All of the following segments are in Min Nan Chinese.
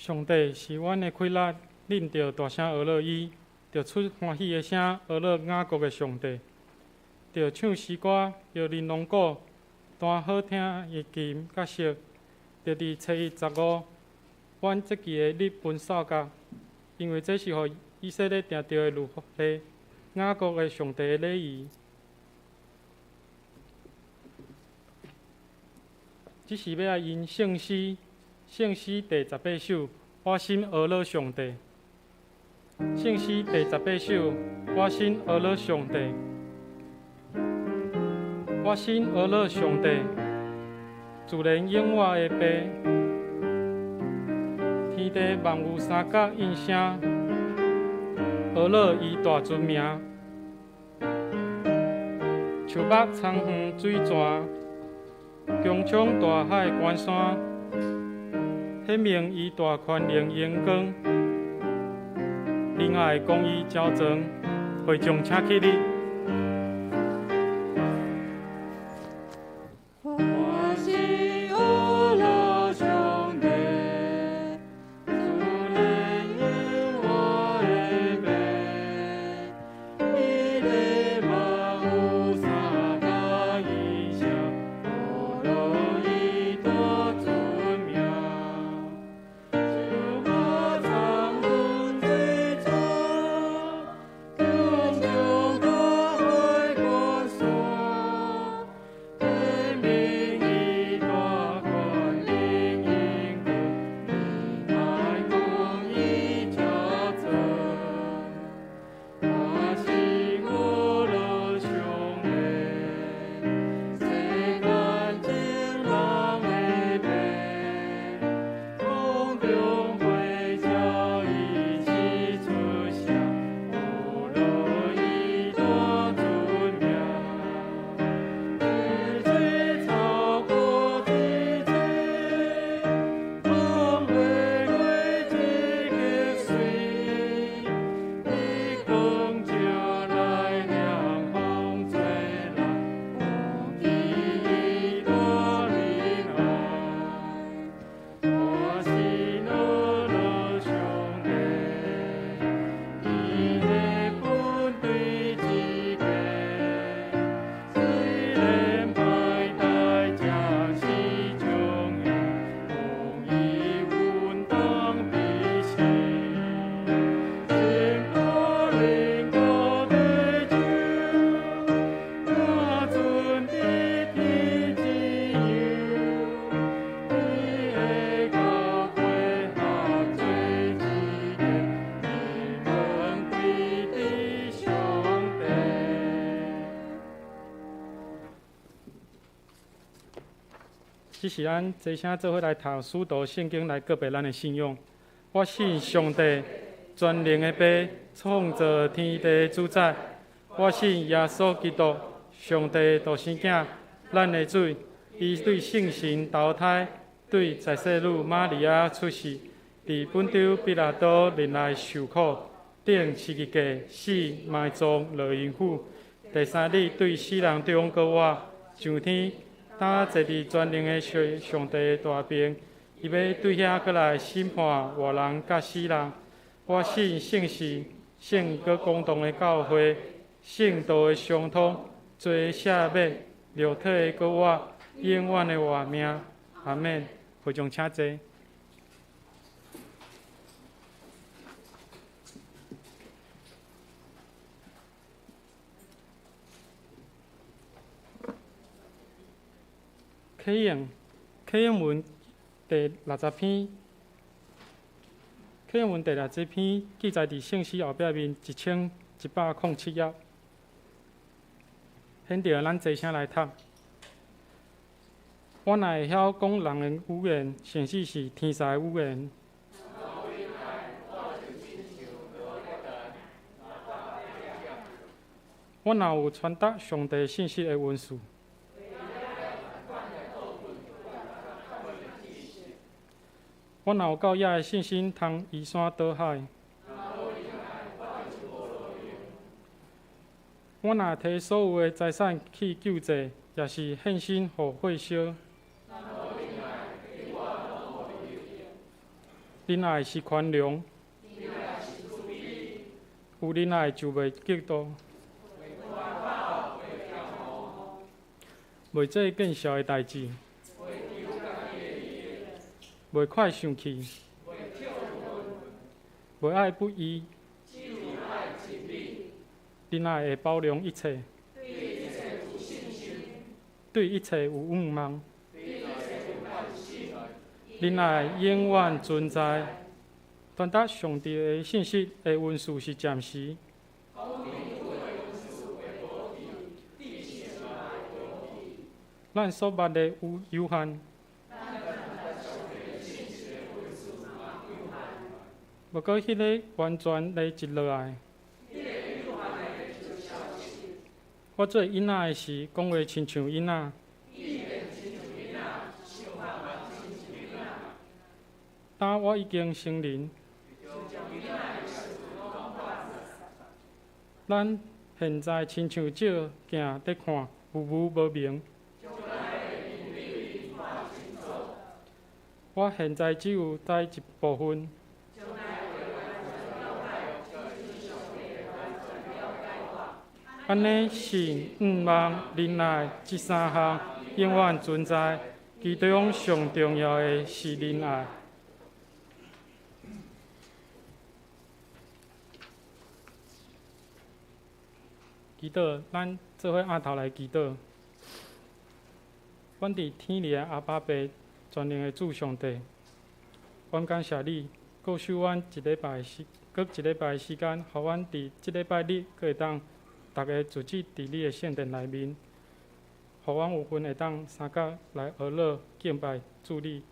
上帝是阮的氣力，恁著大聲呵咾伊，著出歡喜的聲呵咾雅各的上帝，著唱詩歌，搖琳琅鼓，彈好聽的琴佮瑟。著佇初一十五，阮這期的日分掃角，因為這是予以色列定著的律例，雅各的上帝的禮儀。這是欲來吟聖詩，聖詩第18首，我心呵咾上帝。聖詩第十八首，我心呵咾上帝。我心呵咾上帝，自然應我的爸。天地萬有三角應聲，呵咾伊大尊名。樹木苍園水泉，穹蒼大海關山，顯明伊大權能榮光。仁愛公義昭彰，會眾請起立。我心呵咾上帝，自然應我的爸，天地萬有三甲應聲，呵咾伊大尊名。樹木苍園水泉，穹蒼大海關山，顯明伊大權能榮光，仁愛公義昭彰。我心呵咾上帝，世間眾人的爸，空中飛鳥一起出聲，呵咾伊大尊名。一切草果一切，風花月一極水，日光照來涼風吹來，有記伊大仁愛。我心呵咾上帝，伊的本對之家，雖然歹代才是重要，公義穩當必成。聖歌靈歌的唱，我尊的天之佑，你的教誨合做一个，你們歸的上帝。這是咱齊聲做伙來讀使徒聖經來告白咱的信仰。我信上帝，全能的父，創造天地的主宰。我信耶穌基督，上帝獨生囝，咱的主。伊對聖神投胎，對在世女瑪利亞出世，佇本丟彼拉多任內受苦，釘十字架，死埋葬，落陰府。第三日對死人中閣活，上天，擔坐佇全能的上帝大爿，伊欲對遐閣來審判活人佮死人。我信聖神、聖閣公同的教會、聖道的相通、罪的赦免、肉體的閣活、永遠的活命。阿們。會眾請坐。啟應，啟應文第六十篇，啟應文第六十篇記載佇聖詩後壁面1107頁。現在咱齊聲來讀。我若會曉講人的語言，甚至是天使的語言。我若有傳達上帝信息的恩賜，我若有夠遐的信心，通移山倒海。我若提所有的財產去救濟，也是獻身予火燒。忍耐是寬容，有忍耐就袂嫉妒，袂做見笑的代誌，袂快生氣，袂愛不義，忍耐會包容一切，對一切有盼望，忍耐永遠存在。傳達上帝的信息的恩賜是暫時。咱所捌的有有限。毋過，彼个完全累積落來。我做囡仔的時，講話親像囡仔。今我已經成人。咱現在親像照鏡佇看，有無無明。我現在只有知一部分。按呢，信、盼望、忍耐，這三項永遠存在。其中上重要的是忍耐。祈禱，咱做伙阿頭來祈禱。阮佇天裡的阿爸父，全能的主上帝，阮感謝你，閣賜阮一禮拜時，閣一禮拜的時間，予阮佇這禮拜日閣會當逐个聚集佇你的聖殿內面，予阮有份會當相佮來學樂敬拜主你。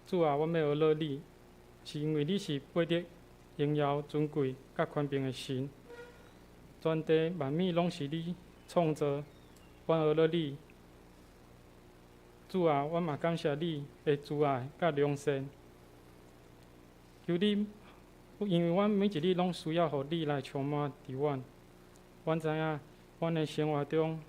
主啊，阮欲學樂你，是因為你是配得榮耀、尊貴、佮權柄的神。全地萬物攏是你創造，阮學樂你。主啊，阮嘛感謝你的慈愛佮良善。求你，因為阮每一日攏需要予你來充滿佇阮。阮知影，阮的生活中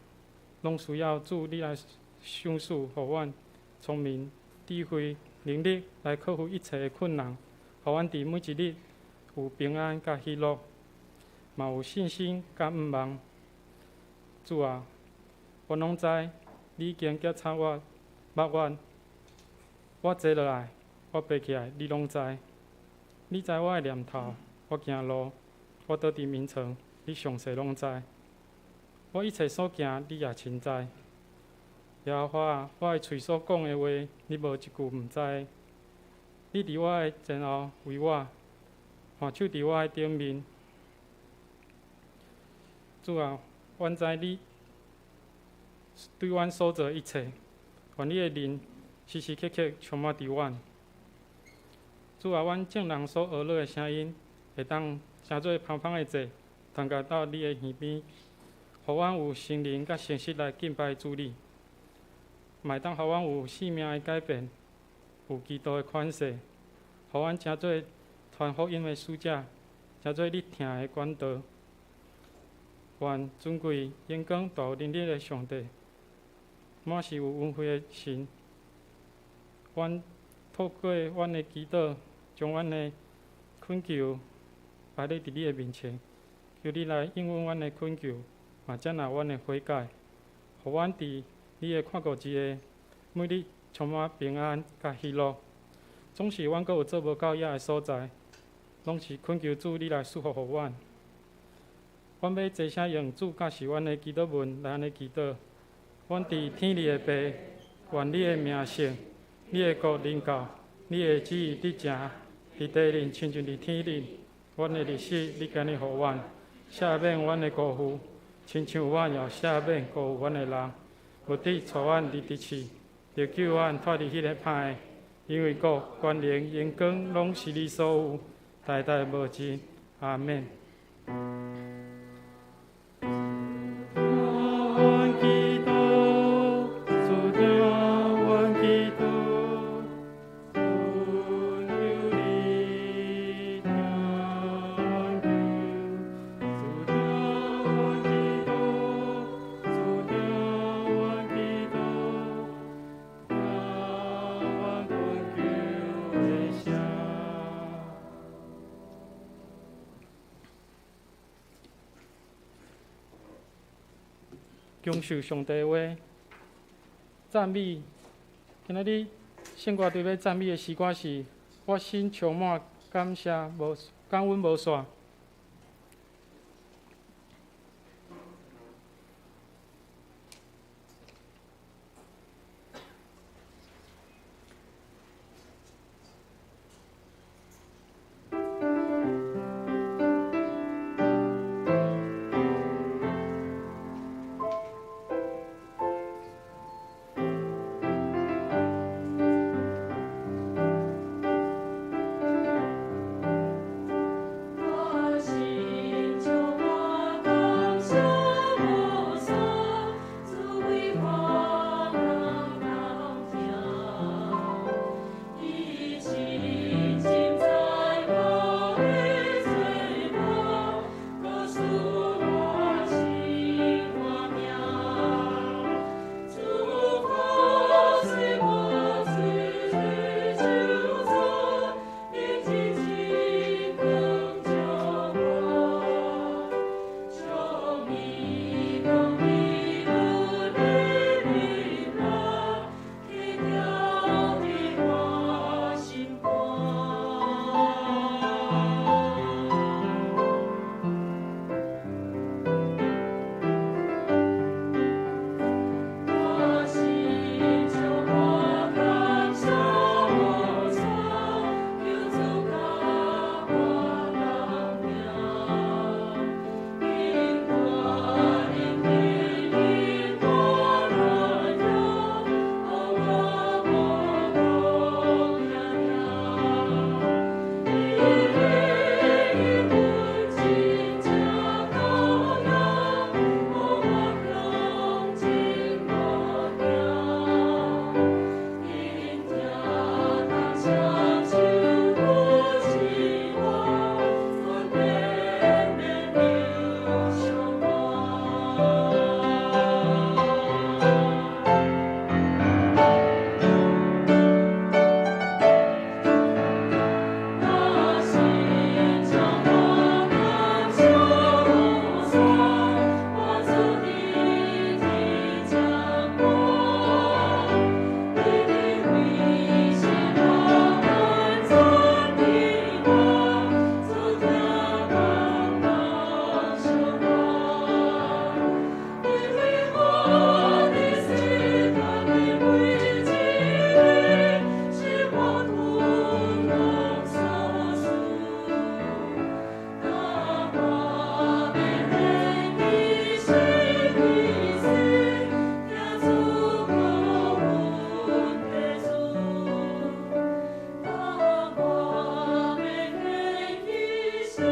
攏需要主你來賞賜予阮聰明、智慧、能力來克服一切的困難，予阮佇每一日有平安佮喜樂，嘛有信心佮盼望。主啊，我攏知你已經檢查我、捌我，我坐落來，我爬起來，你攏知。你知我的念頭，我行路，我倒佇眠床，你詳細攏知。我一切所行，你也親知。耶和華啊，我的喙所講的話，你無一句毋知的。你佇我的前後圍我，看守佇我的頂面。主啊，阮知你對阮所做一切，願你的靈時時刻刻充滿佇阮。主啊，阮眾人所學樂的聲音，會當成做芳芳的祭，傳達到你的耳邊，予阮有心靈佮誠實來敬拜主你，嘛會當予阮有生命的改變，有基督的款式，予阮成做傳福音的使者，成做你疼的管道。願尊貴、榮光、大有能力的上帝，滿是有恩惠的神，阮透過阮的祈禱，將阮的懇求擺佇你的面前，求你來應允阮的懇求，嘛接納阮的悔改，予阮佇你的看顧之下，每日充滿平安佮喜樂。總是阮閣有做無夠額的所在，攏是懇求主你來賜福予阮。阮欲齊聲用主教示阮的祈禱文來按呢祈禱。阮佇天裡的父，願你的名聖，你的國臨到，你的旨意得成，佇地裡親像佇天頂。阮的日食，你今日予阮，赦免阮的辜負，親像阮也赦免辜負阮的人。勿得帶阮入佇試，著救阮脫離彼个歹的。因為國、權能、榮光，攏是你所有，代代無盡。阿們。阮祈禱，主聽阮祈禱，懇求你聽阮求，主聽阮祈禱，主聽阮祈禱，聽阮懇求的聲。享受上帝的話，讚美。今仔日聖歌隊欲讚美的詩歌是《我心充滿感謝無感恩無煞》。我心充滿感謝無煞，主為我人同行，伊親親載我的罪過，閣賜我新活命。主可洗我罪咒詛，用真情光照我，將伊公義阮的律法，刻雕佇我心肝。我心充滿感謝無煞，求主佮我同行，因我靈因我軟弱，予我無顧驚驚。伊阮真正羔羊，予我向前無驚。因疼痛雙手扶持我，阮便免憂相伴。我心充滿感謝無煞，我主弟弟將我，你的微心我完全的我，主疼幫幫相我。你為我的死斷的每一日，使我吞攏所思。當我欲獻一生一世，聽主顧阮的主。當我欲獻一生一世，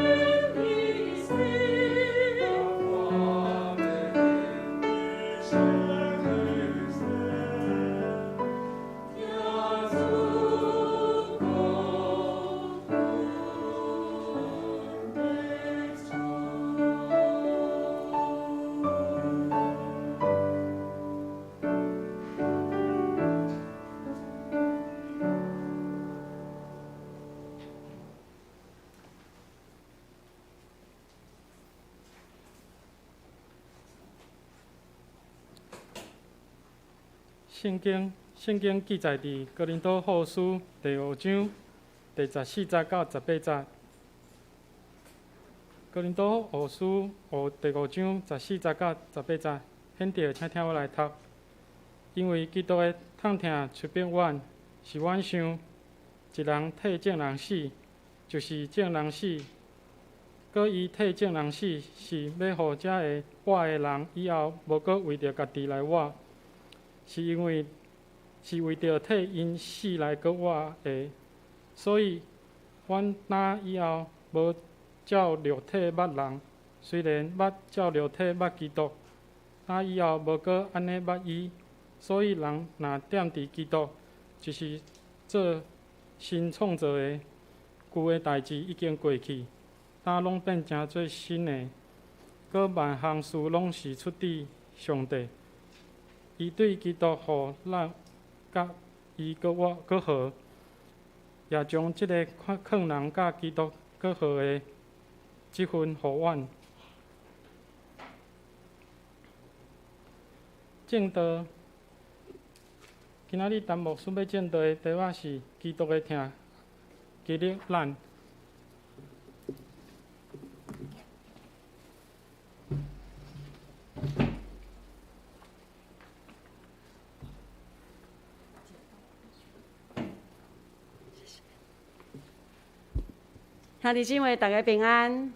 聽主顧阮的主。聖經記載佇哥林多後書第五章第十四節到十八節。哥林多後書第五章十四節到十八節，顯著請聽我來讀。因為基督的痛疼催逼阮，使阮想，一人替眾人死，就是眾人死。閣伊替眾人死，是欲予遮个活的人以後無閣為著家己來活，是因為是為著替𪜶死來閣活的。所以，阮打以後無照肉體捌人，雖然捌照肉體捌基督，打以後無閣按呢捌伊。所以，人若踮佇基督，就是做新創造的，舊的代誌已經過去，今攏變成做新的。閣萬項事攏是出自上帝，伊對基督予咱佮伊閣活閣和，也將這个勸人佮基督閣和的這份予阮。證道。今仔日陳牧師欲證道的題目是基督的疼激勵咱。兄弟姊妹，大家平安。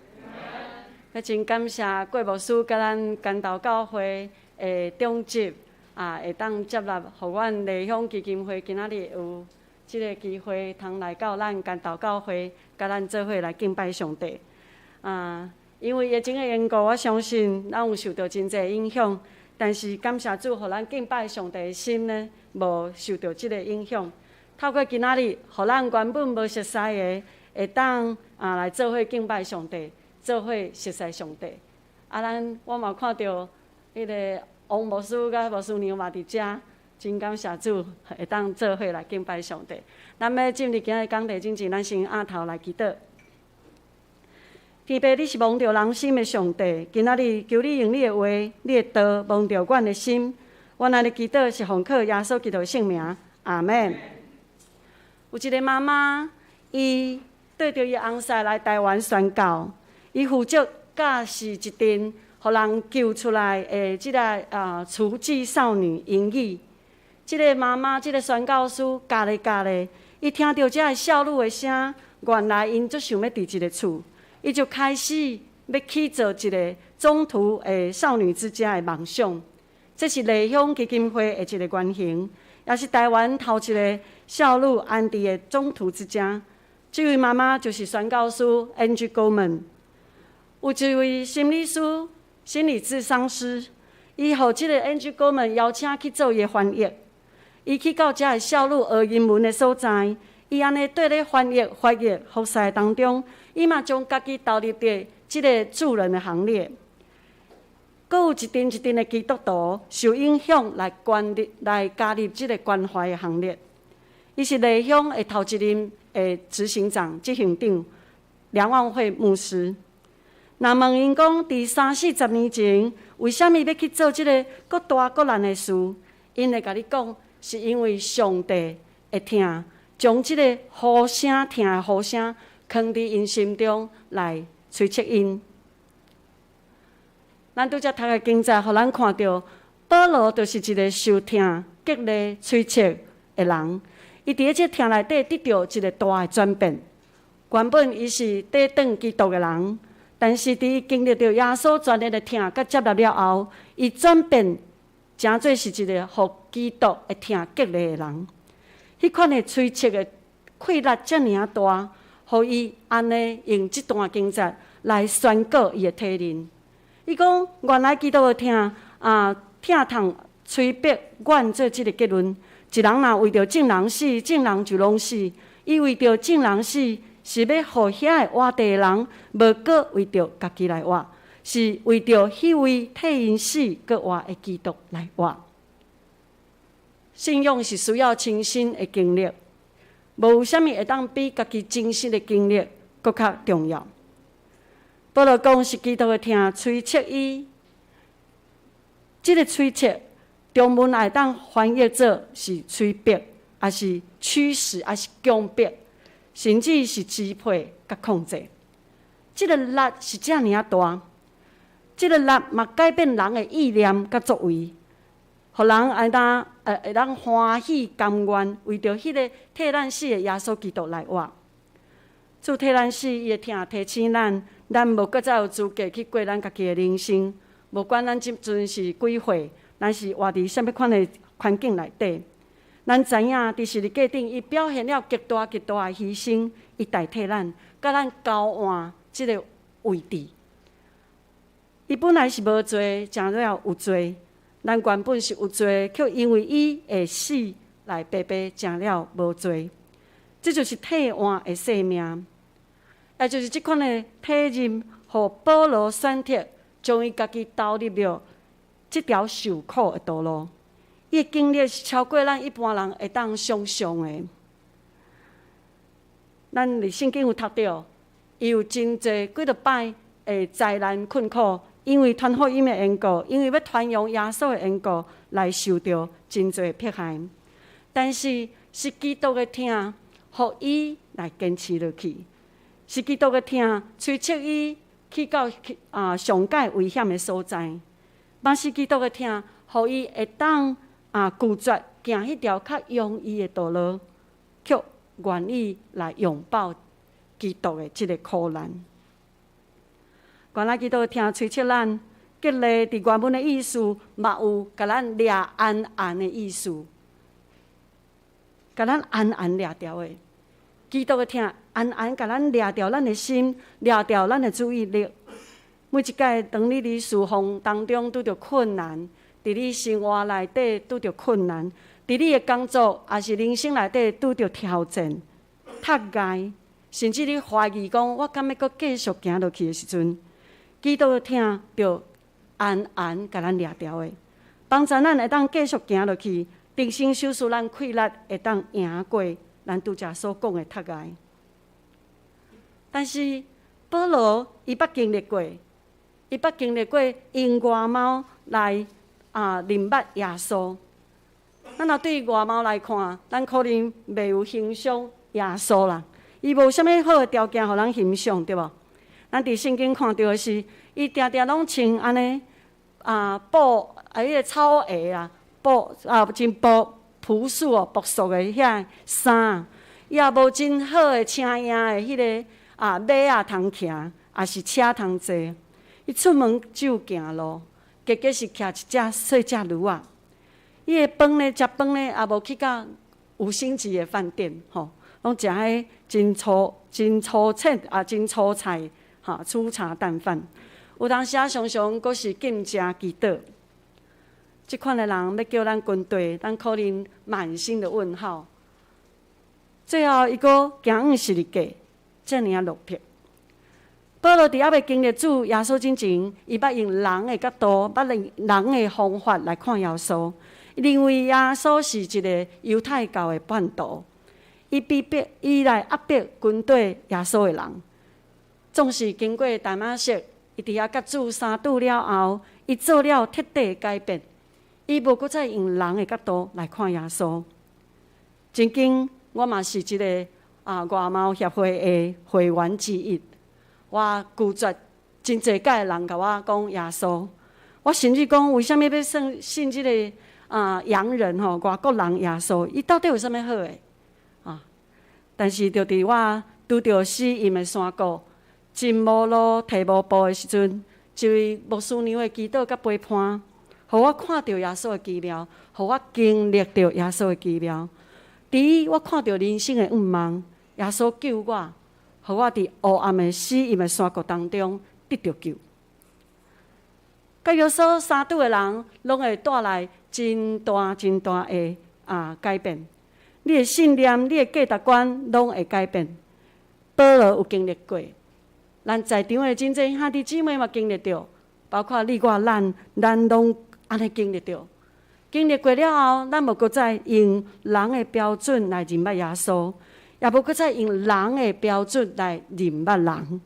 我真感謝郭牧師佮咱竿頭教會的長執啊，會當接納，予阮麗香基金會今仔日有這个機會，通來到咱竿頭教會，佮咱做伙來敬拜上帝。啊，因為疫情的緣故，我相信咱有受著真濟影響，但是感謝主，予咱敬拜上帝的心呢，無受著這个影響。透過今仔日，予咱原本無熟似的，會當啊來做伙敬拜上帝，做伙熟似上帝。啊，咱我嘛看著彼个王牧師佮牧師娘嘛佇遮，真感謝主會當做伙來敬拜上帝。咱欲進入今仔日講題之前，咱先徛頭來祈禱。天父，你是摸著人心的上帝，今仔日求你用你的話、你的道摸著阮的心。阮按呢祈禱是奉靠耶穌基督的聖名，阿們。有一個媽媽，伊綴著伊翁婿來台灣宣教，伊負責教示一陣，予人救出來的這个慈濟少女英語。這个媽媽，這个宣教師教咧教咧，伊聽著這个少女的聲，原來𪜶足想欲佇一个厝，伊就開始欲去做一个中途的少女之家的夢想。這是麗香基金會的一個原型，也是台灣頭一个少女安置的中途之家。這位媽媽就是宣教師 Angie Goldman。有一位心理師、心理諮商師，伊予這个 Angie Goldman 邀請去做伊的翻譯。伊去到遮个少女學英文的所在，伊按呢綴咧翻譯、翻譯、服侍當中，伊嘛將家己投入佇這个助人的行列。閣有一陣一陣的基督徒受影響來關入、來加入這个關懷的行列。伊是麗香的頭一任的執行長、執行長梁萬惠牧師。若問𪜶講，佇三四十年前，為啥物欲去做這个閣大閣難的事？𪜶會共你講，是因為上帝的疼，將這个呼聲疼的呼聲，囥佇𪜶心中來催促𪜶。咱拄才讀的經節，予咱看著保羅就是一个受疼激勵催促的人。伊佇咧這疼內底得著一个大的轉變。原本伊是抵擋基督的人，但是佇伊經歷著耶穌全然的疼佮接納了後，伊轉變成做是一个予基督的疼激勵的人。彼款的催促的氣力遮爾仔大，予伊按呢用這段經節來宣告伊的體認。伊講：原來基督的疼啊，疼痛催逼阮做這个結論。一人若為著眾人死，眾人就攏死。伊為著眾人死，是欲予遐个活著的人，無閣為著家己來活，是為著彼位替𪜶死閣活的基督來活。信仰是需要親身的經歷，無有啥物會當比家己真實的經歷閣較重要。保羅講是基督的疼催促伊，這个催促中文會當翻譯做是催逼，抑是驅使，抑是強迫，甚至是支配佮控制。這个力是遮爾仔大，這个力嘛改變人的意念佮作為，予人會當會當歡喜甘願為著彼个替咱死的耶穌基督來活。主替咱死，伊的疼提醒咱，咱無閣再有資格去過咱家己的人生。無管咱這陣是幾歲，咱是活佇啥物款的環境內底，咱知影佇十字架頂，伊表現了極大極大的犧牲，伊代替咱，佮咱交換這个位置。伊本來是無罪，成了有罪。咱原本是有罪，卻因為伊的死來白白成了無罪。這就是替換的生命，也就是這款的體認，予保羅選擇將伊家己投入了這條受苦的道路。伊的經歷是超過咱一般人會當想像的。咱佇聖經有讀著，伊有真濟幾若擺的災難困苦，因為傳福音的緣故，因為欲傳揚耶穌的緣故，來受著真濟迫害。但是是基督的疼，予伊來堅持落去；是基督的疼，催促伊去到上蓋危險的所在。嘛是基督的疼，予伊會當拒絕行彼條較容易的道路，卻願意來擁抱基督的這個苦難。原來基督的疼催促咱，激勵佇原文的意思，嘛有共咱掠絚絚的意思，共咱絚絚掠牢的。基督的疼絚絚共咱掠牢咱的心，掠牢咱的注意力。每一擺當你佇侍奉當中拄著困難，佇你生活內底拄著困難，佇你的工作抑是人生內底拄著挑戰、窒礙，甚至你懷疑講我敢欲閣繼續行落去的時陣，基督的疼就絚絚共咱掠牢的，幫助咱會當繼續行落去，重新收拾咱氣力，會當贏過咱拄才所講的窒礙。但是保羅伊捌經歷過。伊捌經歷過用外貌來認捌耶穌。咱若對外貌來看，咱可能袂有欣賞耶穌啦。伊無啥物好的條件予咱欣賞，對無？咱佇聖經看著的是，伊定定攏穿按呢布彼个草鞋啦，布真樸樸素哦，樸素的遐衫，伊也無真好的車影的彼个馬仔通騎，抑是車通坐。伊出門只有行路，結果是騎一隻細隻驢仔。伊的飯呢，食飯呢，也無去到五星級的飯店，吼，攏食彼真粗、真粗淺啊，真粗菜，哈，粗茶淡飯。有當時啊，常常閣是禁食祈禱。這款的人欲叫咱跟綴，咱可能滿心的問號。最後，伊閣行往十字架，遮爾仔落魄。保羅佇猶未經歷主耶穌之前，伊捌用人的角度，捌用人的方法來看耶穌，認為耶穌是一个猶太教的叛徒，伊逼迫伊來壓迫跟綴耶穌的人。總是經過大馬色，伊佇遐佮主相拄了後，伊做了徹底的改變，伊無閣再用人的角度來看耶穌。曾經我嘛是一个外貌協會的會員之一。我拒絕真濟擺人共我講耶穌，我甚至講為啥物欲信信這个洋人吼外國人耶穌？伊到底有啥物好的啊？但是就佇我拄著死蔭的山谷，真無路退無步的時陣，一位牧師娘的祈禱佮陪伴，予我看著耶穌的奇妙，予我經歷著耶穌的奇妙。佇我看著人生的願望，耶穌救我。予我佇黑暗的死蔭的山谷當中得著救。佮耶穌相拄的人，攏會帶來真大真大的改變。你的信念、你的價值觀，攏會改變。保羅有經歷過，咱在場的真濟兄弟姊妹嘛經歷著，包括你我咱，咱攏按呢經歷著。經歷過了後，咱無閣再用人的標準來認捌耶穌。也無閣再用人的標準來認捌人，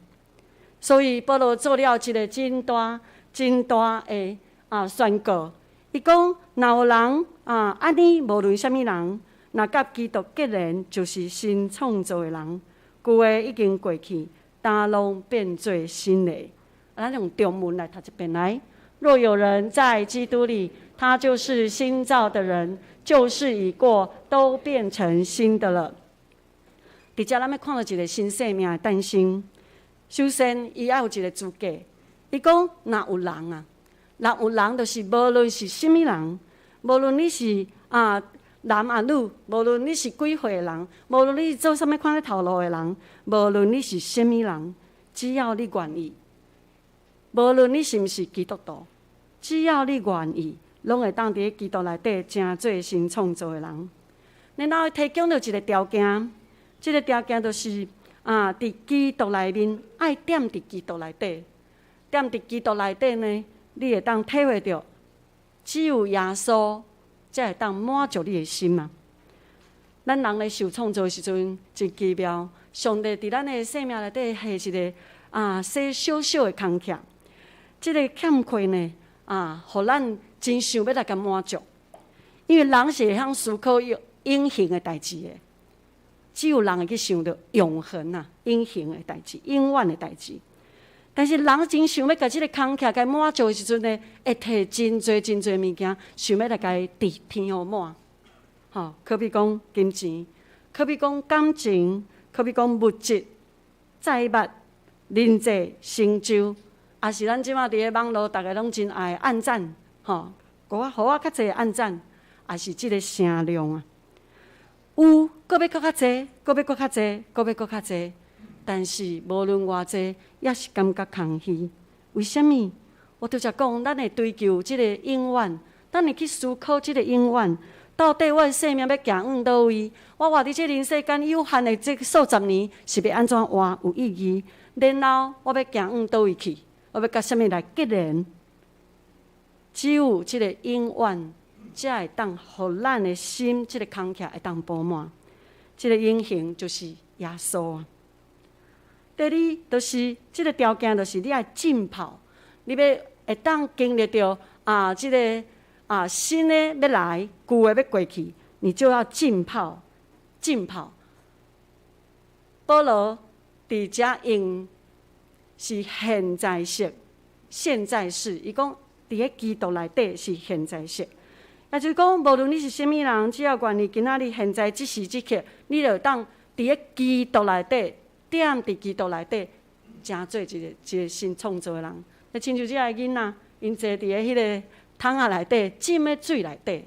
所以保羅做了一个真大、真大的宣告。伊講：若有人按呢，無論啥物人，若佮基督結連，就是新創造的人，舊的已經過去，焦攏變做新的。咱用中文來讀一遍來。若有人在基督裡，他就是新造的人，舊事已過，都變成新的了。佇遮咱欲看著一个新生命的誕生。首先，伊愛有一个資格。伊講，若有人啊，若有人，就是無論是啥物人，無論你是男抑女，無論你是幾歲的人，無論你是做啥物款的頭路的人，無論你是啥物人，只要你願意，無論你是毋是基督徒，只要你願意，攏會當佇基督內底成做新創造的人。然後提供著一个條件。這个條件就是佇基督內面，愛踮佇基督內底，踮佇基督內底呢，你會當體會著，只有耶穌才會當滿足你的心啊！咱人咧受創造的時陣真奇妙，上帝佇咱的生命內底下一个細小小的空隙，這个欠缺呢，啊，予咱真想欲來共滿足。因為人是會曉思考永恆的代誌的，只有人會去想著永恆啊，永恆的代誌，永遠的代誌。但是人真想欲共這个空隙共滿足的時陣呢，會提真濟真濟物件，想欲來共伊填予滿。吼，可比講金錢，可比講感情，可比講物質、財物、人際、成就，抑是咱這馬佇咧網路，逐个攏真愛按讚，吼，予我予我較濟按讚，抑是這个聲量啊。有，閣欲閣較濟，閣欲閣較濟，閣欲閣較濟，但是無論偌濟，也是感覺空虛。為啥物？我拄才講，咱會追求這个永遠，咱會去思考這个永遠。到底我的生命欲行往佗位？我活佇這人世間有限的這數十年，是欲按怎活有意義？然後我欲行往佗位去？我欲佮啥物來結連？只有這个永遠，才會當予咱的心，這个空隙會當補滿。這个永恆就是耶穌啊。第二，就是這个條件，就是你愛浸泡，你欲會當經歷著啊，這个啊，新的欲來，舊的欲過去，你就要浸泡，浸泡。保羅佇遮用是現在式，現在式。伊講佇咧基督內底是現在式，也就是講，無論你是啥物人，只要願意今仔日現在這時這刻，你就當佇咧基督內底，踮佇基督內底，成做一个一个新創造的人。就親像這个囡仔，𪜶坐佇咧彼个桶仔內底，浸佇水內底。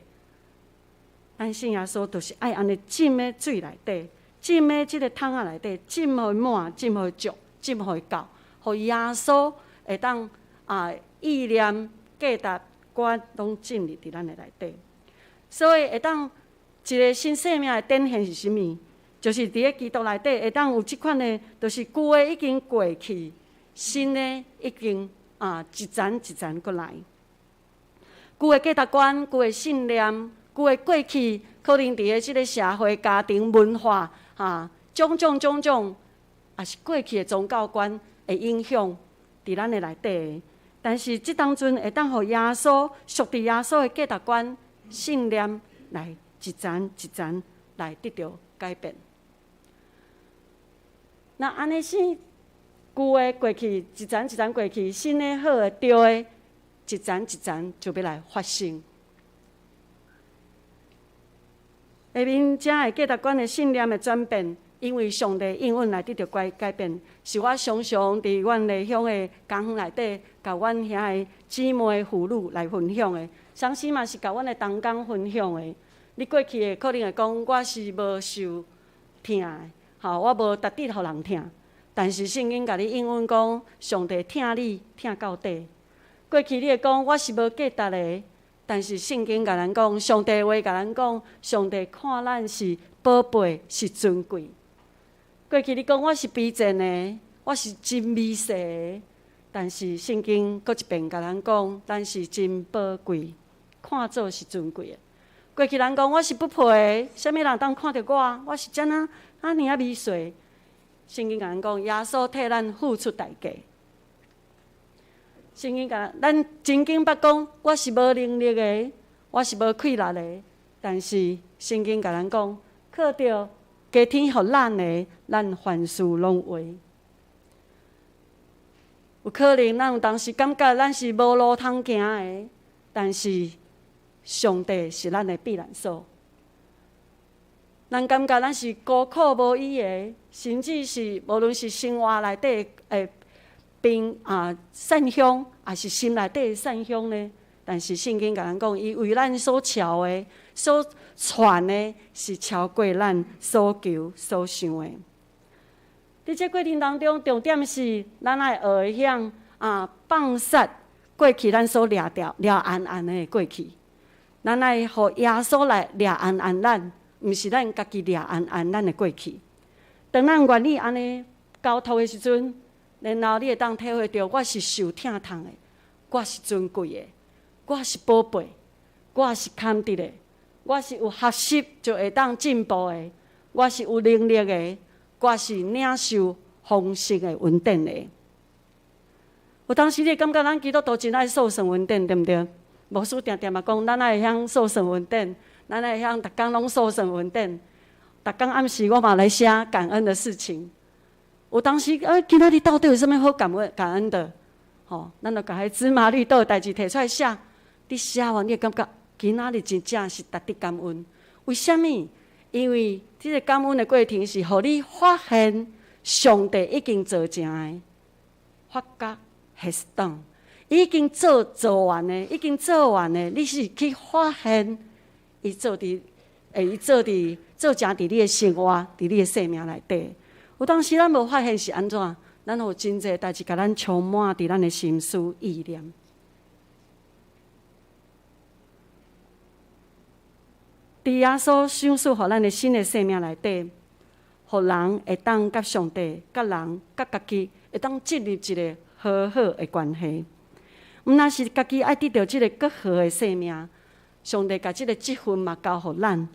咱信耶穌就是愛按呢浸佇水內底，浸佇這个桶仔內底，浸予滿，浸予足，浸予夠，予耶穌會當啊意念、價值觀攏進入佇咱的內底。所以會當一个新生命的展現是啥物？就是佇咧基督內底會當有這款的，就是舊的已經過去，新的已經啊一層一層閣來。舊的價值觀、舊的信念、舊的過去，可能佇咧這个社會、家庭、文化，哈，種種種種，抑是過去的宗教觀會影響佇咱的內底。但是這當陣會當予耶穌屬佇耶穌的價值觀、信念來一層一層來得著改變。那按呢是舊的過去，一層一層過去，新的好的對的，一層一層就欲來發生。下面遮的價值觀的信念的轉變，因為上帝應允來得著改改變，是我常常佇阮麗鄉的工園內底，共阮遐的姊妹婦女來分享的，同時嘛是共阮的同工分享的。你過去會可能會講，我是無受疼的，吼，我無值得予人疼。但是聖經共你應允講，上帝疼你疼到底。過去你會講我是無價值的，但是聖經共咱講，上帝話共咱講，上帝看咱是寶貝，是尊貴。過去你講我是卑賤的，我是真微細的，但是聖經閣一遍共咱講，咱是真寶貴，看做是尊貴的。過去人講我是不配的，啥物人當看著我，我是這爾按呢仔微細。聖經共咱講，耶穌替咱付出代價。聖經共咱曾經捌講，我是無能力的，我是無氣力的，但是聖經共咱講，靠著加添予咱的，咱凡事攏會。有可能咱有當時感覺咱是無路通行的，但是上帝是咱的避難所。咱感覺咱是孤苦無依的，甚至是無論是生活內底的病啊散鄉，抑是心內底的散鄉呢？但是聖經共咱講，伊為咱所撨的、所傳的，是超過咱所求所想的。佇這過程當中，重點是咱愛學會曉啊放殺過去咱所掠著掠絚絚的過去，咱愛予耶穌來掠絚絚咱，毋是咱家己掠絚絚咱的過去。當咱願意按呢交託的時陣，然後你會當體會著，我是受疼痛的，我是尊貴的，我是寶貝，我是堪得的，我是有學習就會當進步的，我是有能力的，我是領受豐盛的恩典的。有當時你會感覺咱基督徒真愛數算恩典，對毋對？牧師定定嘛講，咱愛會曉數算恩典，咱愛會曉逐工攏數算恩典。逐工暗時我嘛來寫感恩的事情。有當時，今仔日到底有啥物好感恩感恩的？吼，咱就共彼芝麻綠豆的代誌提出來寫。你寫完，你會感覺今仔日真正是值得感恩。為啥物？因為這個感恩的過程是予你發現上帝已經做成的，what God has done，已經做做完的，已經做完的，你是去發現伊做佇，伊做佇做成佇你的生活，佇你的生命內底。有當時咱無發現是按怎，咱予真濟代誌共咱充滿佇咱的心思意念。佇耶穌賞賜予咱的新的生命內底，予人會當佮上帝、佮人、佮家己，會當建立一個和好的關係。毋但是家己愛得著這個閣好的生命，上帝共這個職分嘛交予咱，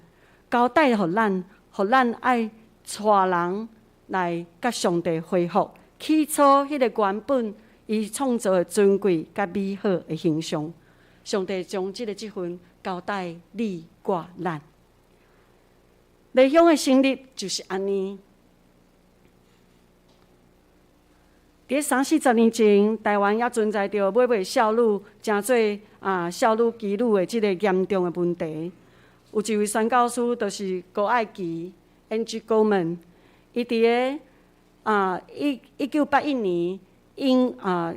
交代予咱，予咱愛帶人來佮上帝恢復起初彼個原本伊創造的尊貴佮美好的形象。上帝將這個職分交代你、我、咱。異鄉的成立就是按呢。佇三四十年前，台灣猶存在著買賣少女，成做少女妓女的這個嚴重的問題。有一位宣教師，就是高愛琪 （Angie Goldman），伊佇个1981年，𪜶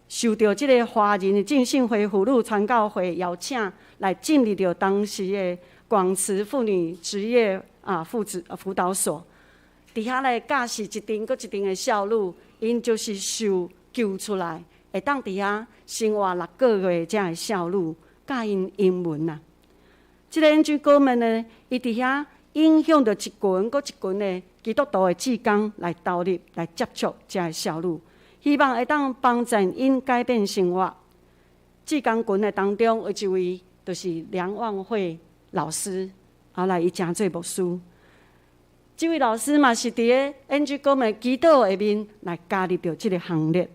受著這个華人的浸信會婦女傳教會邀請，來進入著當時的廣慈婦女職業輔導所，佇遐來教示一陣閣一陣的少女，𪜶就是受救出來，會當佇遐生活六個月遮的少女，教𪜶英文啊。這個 Angie Goldman 呢，伊佇遐影響著一群閣一群的基督徒的志工來投入來接觸遮的少女，希望會當幫助𪜶改變生活。志工群的當中有一位，就是梁望慧老師，後來伊成做牧師。這位老師嘛是佇个 Angie Goldman 祈禱下面來加入著這个行列。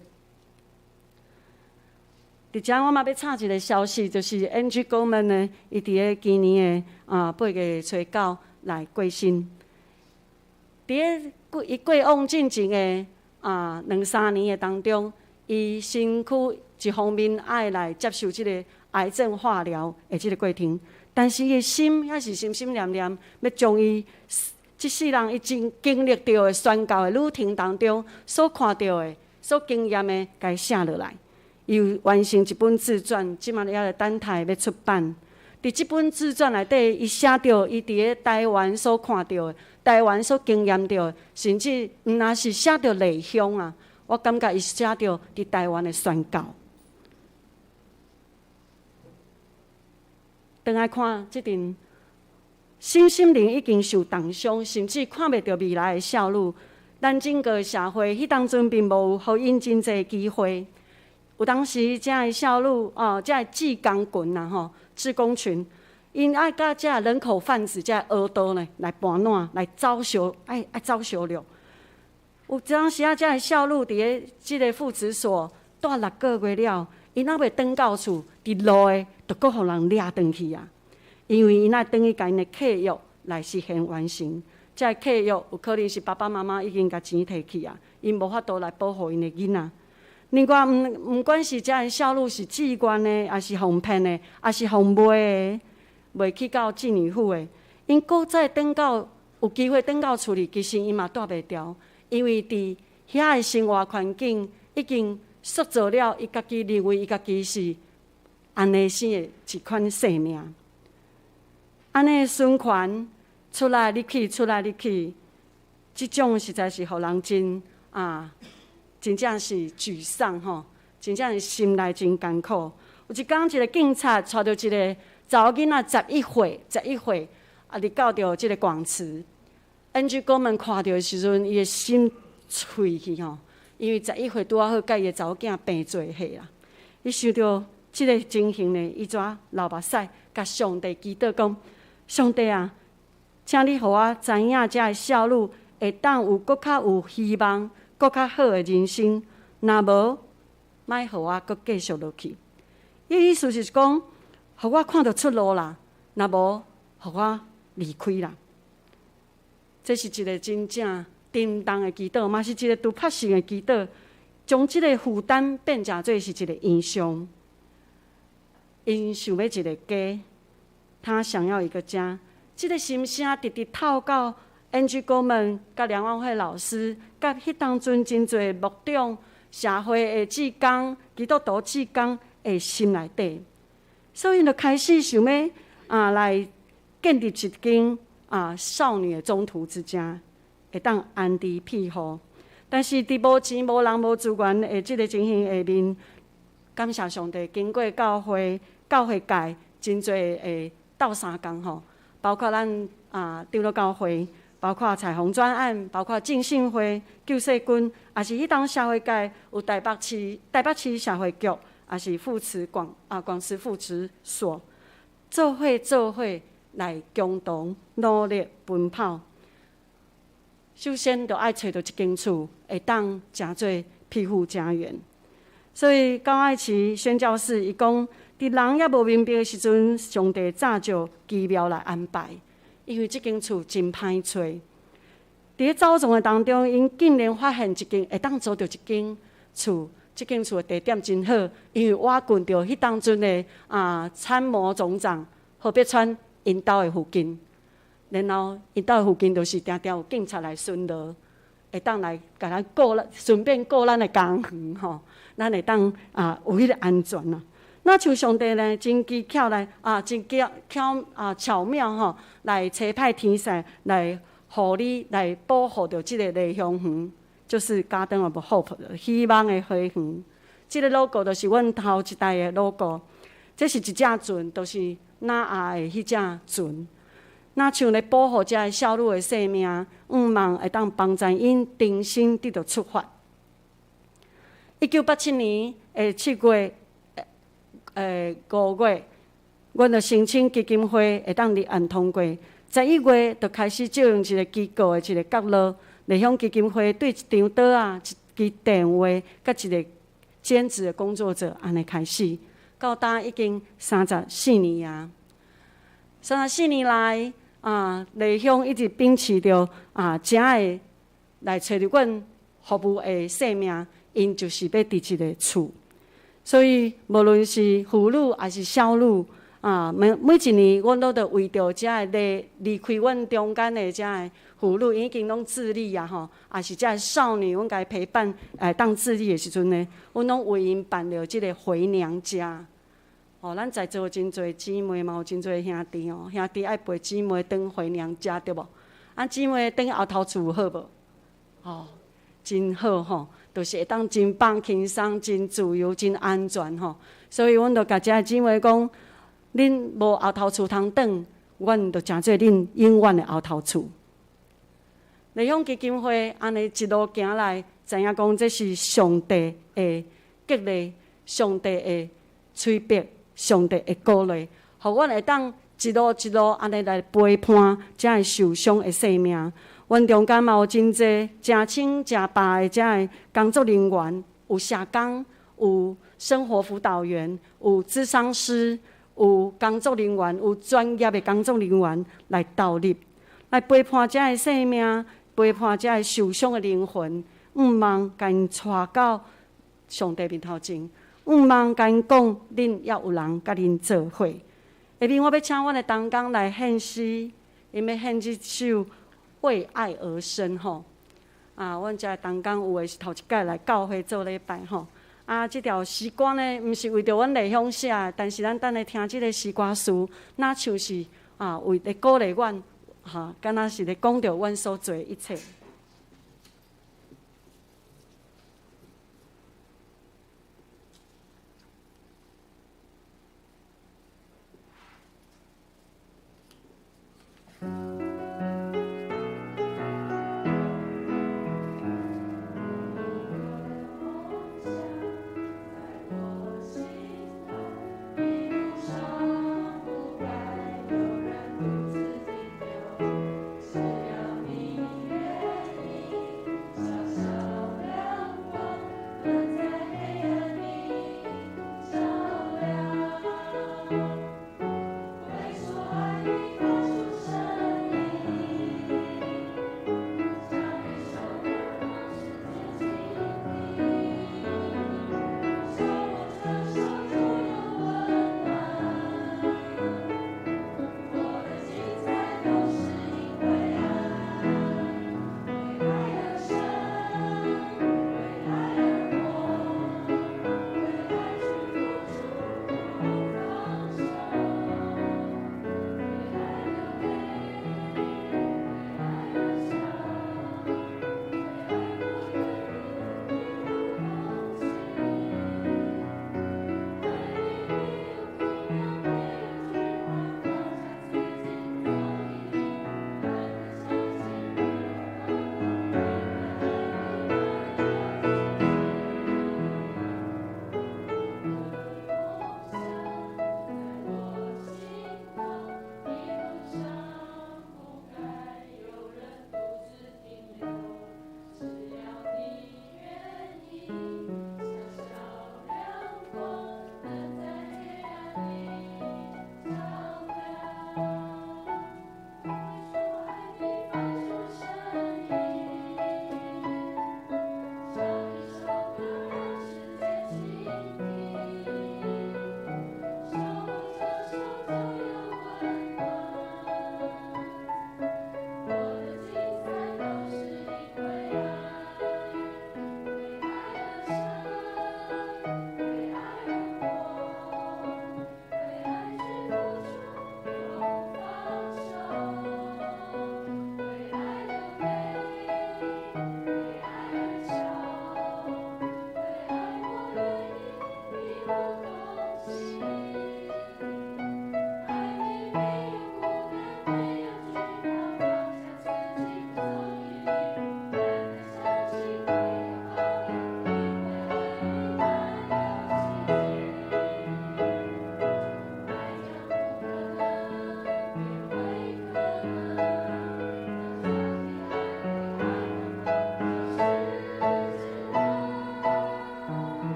佇遮我嘛欲插一个消息，就是 Angie Goldman 呢，伊佇个今年的8月初9來過身。佇个伊過往進前的兩三年的當中，伊身軀一方面愛來接受這个癌症化療的這个過程，但是伊的心猶是心心念念欲將伊這世人伊經經歷著的宣教的旅程當中所看著的、所經驗的，共伊寫落來。伊有完成一本自傳，這馬猶咧等待欲出版。佇這本自傳內底，伊寫著伊佇咧台灣所看著的、台灣所經驗著的，甚至毋但是寫著異鄉啊，我感覺伊寫著佇台灣的宣教。轉來看這陣，身心靈已經受重傷，甚至看袂著未來的少女，咱整個社會彼當陣並無予𪜶真濟機會。有當時，遮的少女哦，遮的志工群啊吼，志工群，𪜶愛佮遮人口販子、遮黑道呢來盤撋，來走相，愛愛走相掠。有當時啊，遮的少女佇咧這个婦職所蹛六個月了，𪜶猶未轉到厝，佇路的就閣予人掠轉去啊！因為𪜶愛轉去共𪜶的契約來實現完成。這个契約有可能是爸爸媽媽已經共錢提去啊，𪜶無法度來保護𪜶的囡仔。另外，毋毋管是遮个少女是志願的，抑是予騙的，抑是予賣的，賣去到妓女府的，𪜶閣再轉到有機會轉到厝裡，其實𪜶嘛蹛袂牢，因為佇遐的生活環境已經塑造了伊家己認為伊家己是按呢生的一款生命。按呢循環出來入去，出來入去，這種實在是予人真啊。真正是沮喪吼，真正是心內真艱苦。有一工，一个警察帶著一个查某囡仔十一歲，十一歲啊，入到著這个廣慈。Angie Goldman 看著的時陣，伊的心碎去吼，因為十一歲拄仔好，佮伊的查某囝平做歲啦。伊想著這个情形呢，伊怎流目屎，共上帝祈禱講：上帝啊，請你予我知影，這个少女會當有閣較有希望。閣較好的人生，若無，莫予我閣繼續落去。伊意思是講，予我看著出路啦，若無，予我離開啦。這是一個真正沉重的祈禱，嘛是一個突破性的祈禱，將這個負擔變成做是一個異象。𪜶想欲一個家，他想要一個家。這個心聲直直透到 Angie 哥們、佮梁萬惠老師、佮彼當陣真濟牧長、社會的志工、基督徒志工的心內底，所以𪜶就開始想欲來建立一間少女的中途之家，會當安置庇護。但是佇無錢、無人、無資源的這個情形下面，感謝上帝，經過教會、教會界真濟的鬥相共吼，包括咱長老教會，包括彩虹專案，包括浸信會、救世軍，也是彼當社會界有台北市社會局，也是扶持廣慈扶持所，做伙來共同努力奔跑。首先，就愛揣著一間厝，會當成做庇護家園。所以高愛慈宣教士伊講，佇人猶無明白的時陣，上帝早就奇妙來安排。因為這間厝真歹揣。佇咧走傱的當中，𪜶竟然發現一間會當租著一間厝，這間厝的地點真好，因為倚近著彼當陣的參謀總長何必川𪜶兜的附近。然後𪜶兜的附近就是定定有警察來巡邏，會當來共咱顧，順便顧咱的家園吼，咱會當有彼個安全啊。那像上帝呢，真機巧來真巧巧巧妙吼，來差派天使來予你來保護著這個麗香園，就是 Garden of Hope 希望的花園。這個 logo 就是阮頭一代的 logo。這是一隻船，就是挪亞的彼隻船。若像咧保護這个少女的性命，向望會當幫助𪜶重新得著出發。1987年的7月，5月，阮就申請基金會會當立案通過。11月就開始借用一個機構的一個角落，麗香基金會對一張桌仔、一支電話，佮一個兼職的工作者，按呢開始，到今已經34年啊。34年來，麗香一直秉持著遮的來揣著阮服務的生命，𪜶就是欲佇一個厝。所以，無論是婦女抑是少女，每一年，阮攏著為著遮的離開阮中間的遮的婦女，已經攏自立啊吼，抑是遮的少女，阮共伊陪伴，當自立的時陣呢，阮攏為𪜶辦著這個回娘家。哦，咱在座真濟姊妹嘛，有真濟兄弟哦，兄弟愛陪姊妹轉回娘家，對無？姊妹轉後頭厝好無？哦，真好吼，就是會當真放輕鬆、真自由、真安全吼。所以，阮就共遮的姊妹講，恁無後頭厝通轉，阮就成做恁永遠的後頭厝。麗香基金會按呢一路行來，知影講這是上帝的激勵，上帝的催逼，上帝的鼓勵，予阮會當一路一路按呢來陪伴遮的受傷的生命。阮中間嘛有真濟誠清誠白的遮的工作人員，有社工，有生活輔導員，有諮商師，有工作人員，有專業的工作人員來投入，來陪伴遮的生命，陪伴遮的受傷的靈魂，向望共𪜶帶到上帝面頭前，向望共𪜶講，恁猶有人佮恁做伙。下面我欲請阮的同工來獻詩，𪜶欲獻這首《為愛而生》吼。阮遮的同工有的是頭一擺來教會做禮拜吼。這條詩歌呢，毋是為著阮麗香寫的，但是咱等下聽這个詩歌詞，若像是為咧鼓勵阮，敢若是咧講著阮所做的一切。只要你願。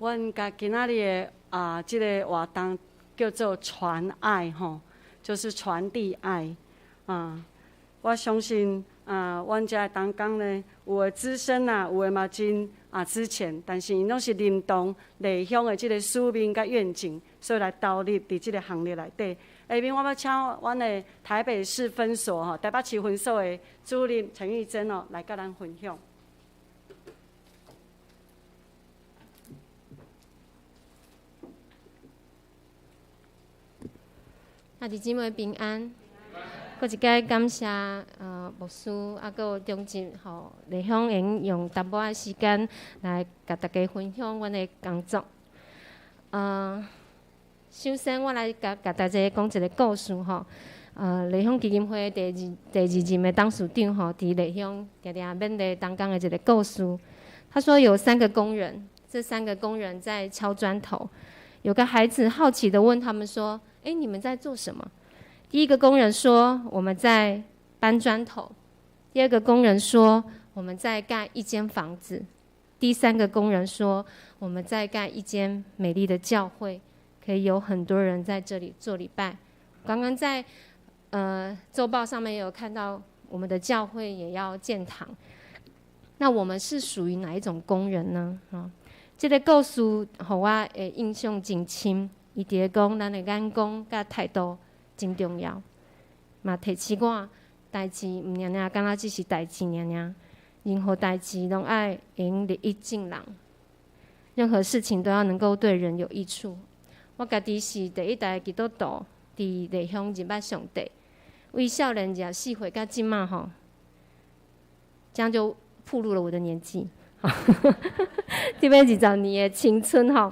阮共今仔日的啊，這个活動叫做傳愛吼，就是傳遞愛啊。我相信啊，阮遮的同工呢，有的資深啊，有的嘛真啊資淺，但是𪜶攏是認同麗鄉的這个使命佮願景，所以來投入佇這个行列內底。下面我欲請阮的台北市分所吼，台北市分所的主任陳玉珍哦，來佮咱分享。兄弟姊妹平安，閣一擺感謝牧師啊，閣有中正吼麗鄉會用用淡薄仔時間來共大家分享阮的工作。首先我來共共大家講一个故事吼。麗鄉基金會第二任的董事長吼，佇麗鄉定定勉勵同工的一个故事。他說有三個工人，這三個工人在敲磚頭。有個孩子好奇的問他們說：欸，你們在做什麼？第一個工人說：我們在搬磚頭。第二個工人說：我們在蓋一間房子。第三個工人說：我們在蓋一間美麗的教會，可以有很多人在這裡做禮拜。剛剛在週報上面有看到，我們的教會也要建堂。那我們是屬於哪一種工人呢？啊，這个故事予我的印象真深。伊佇咧講，咱的眼光佮態度真重要，嘛提醒我，代誌毋爾爾，敢若只是代誌爾爾，任何代誌攏愛會用利益眾人，任何事情都要能夠對人有益處。我家己是第一代基督徒，佇麗鄉認捌上帝，為少年24歲到這馬吼，這樣就暴露了我的年紀，這欲20年的青春吼。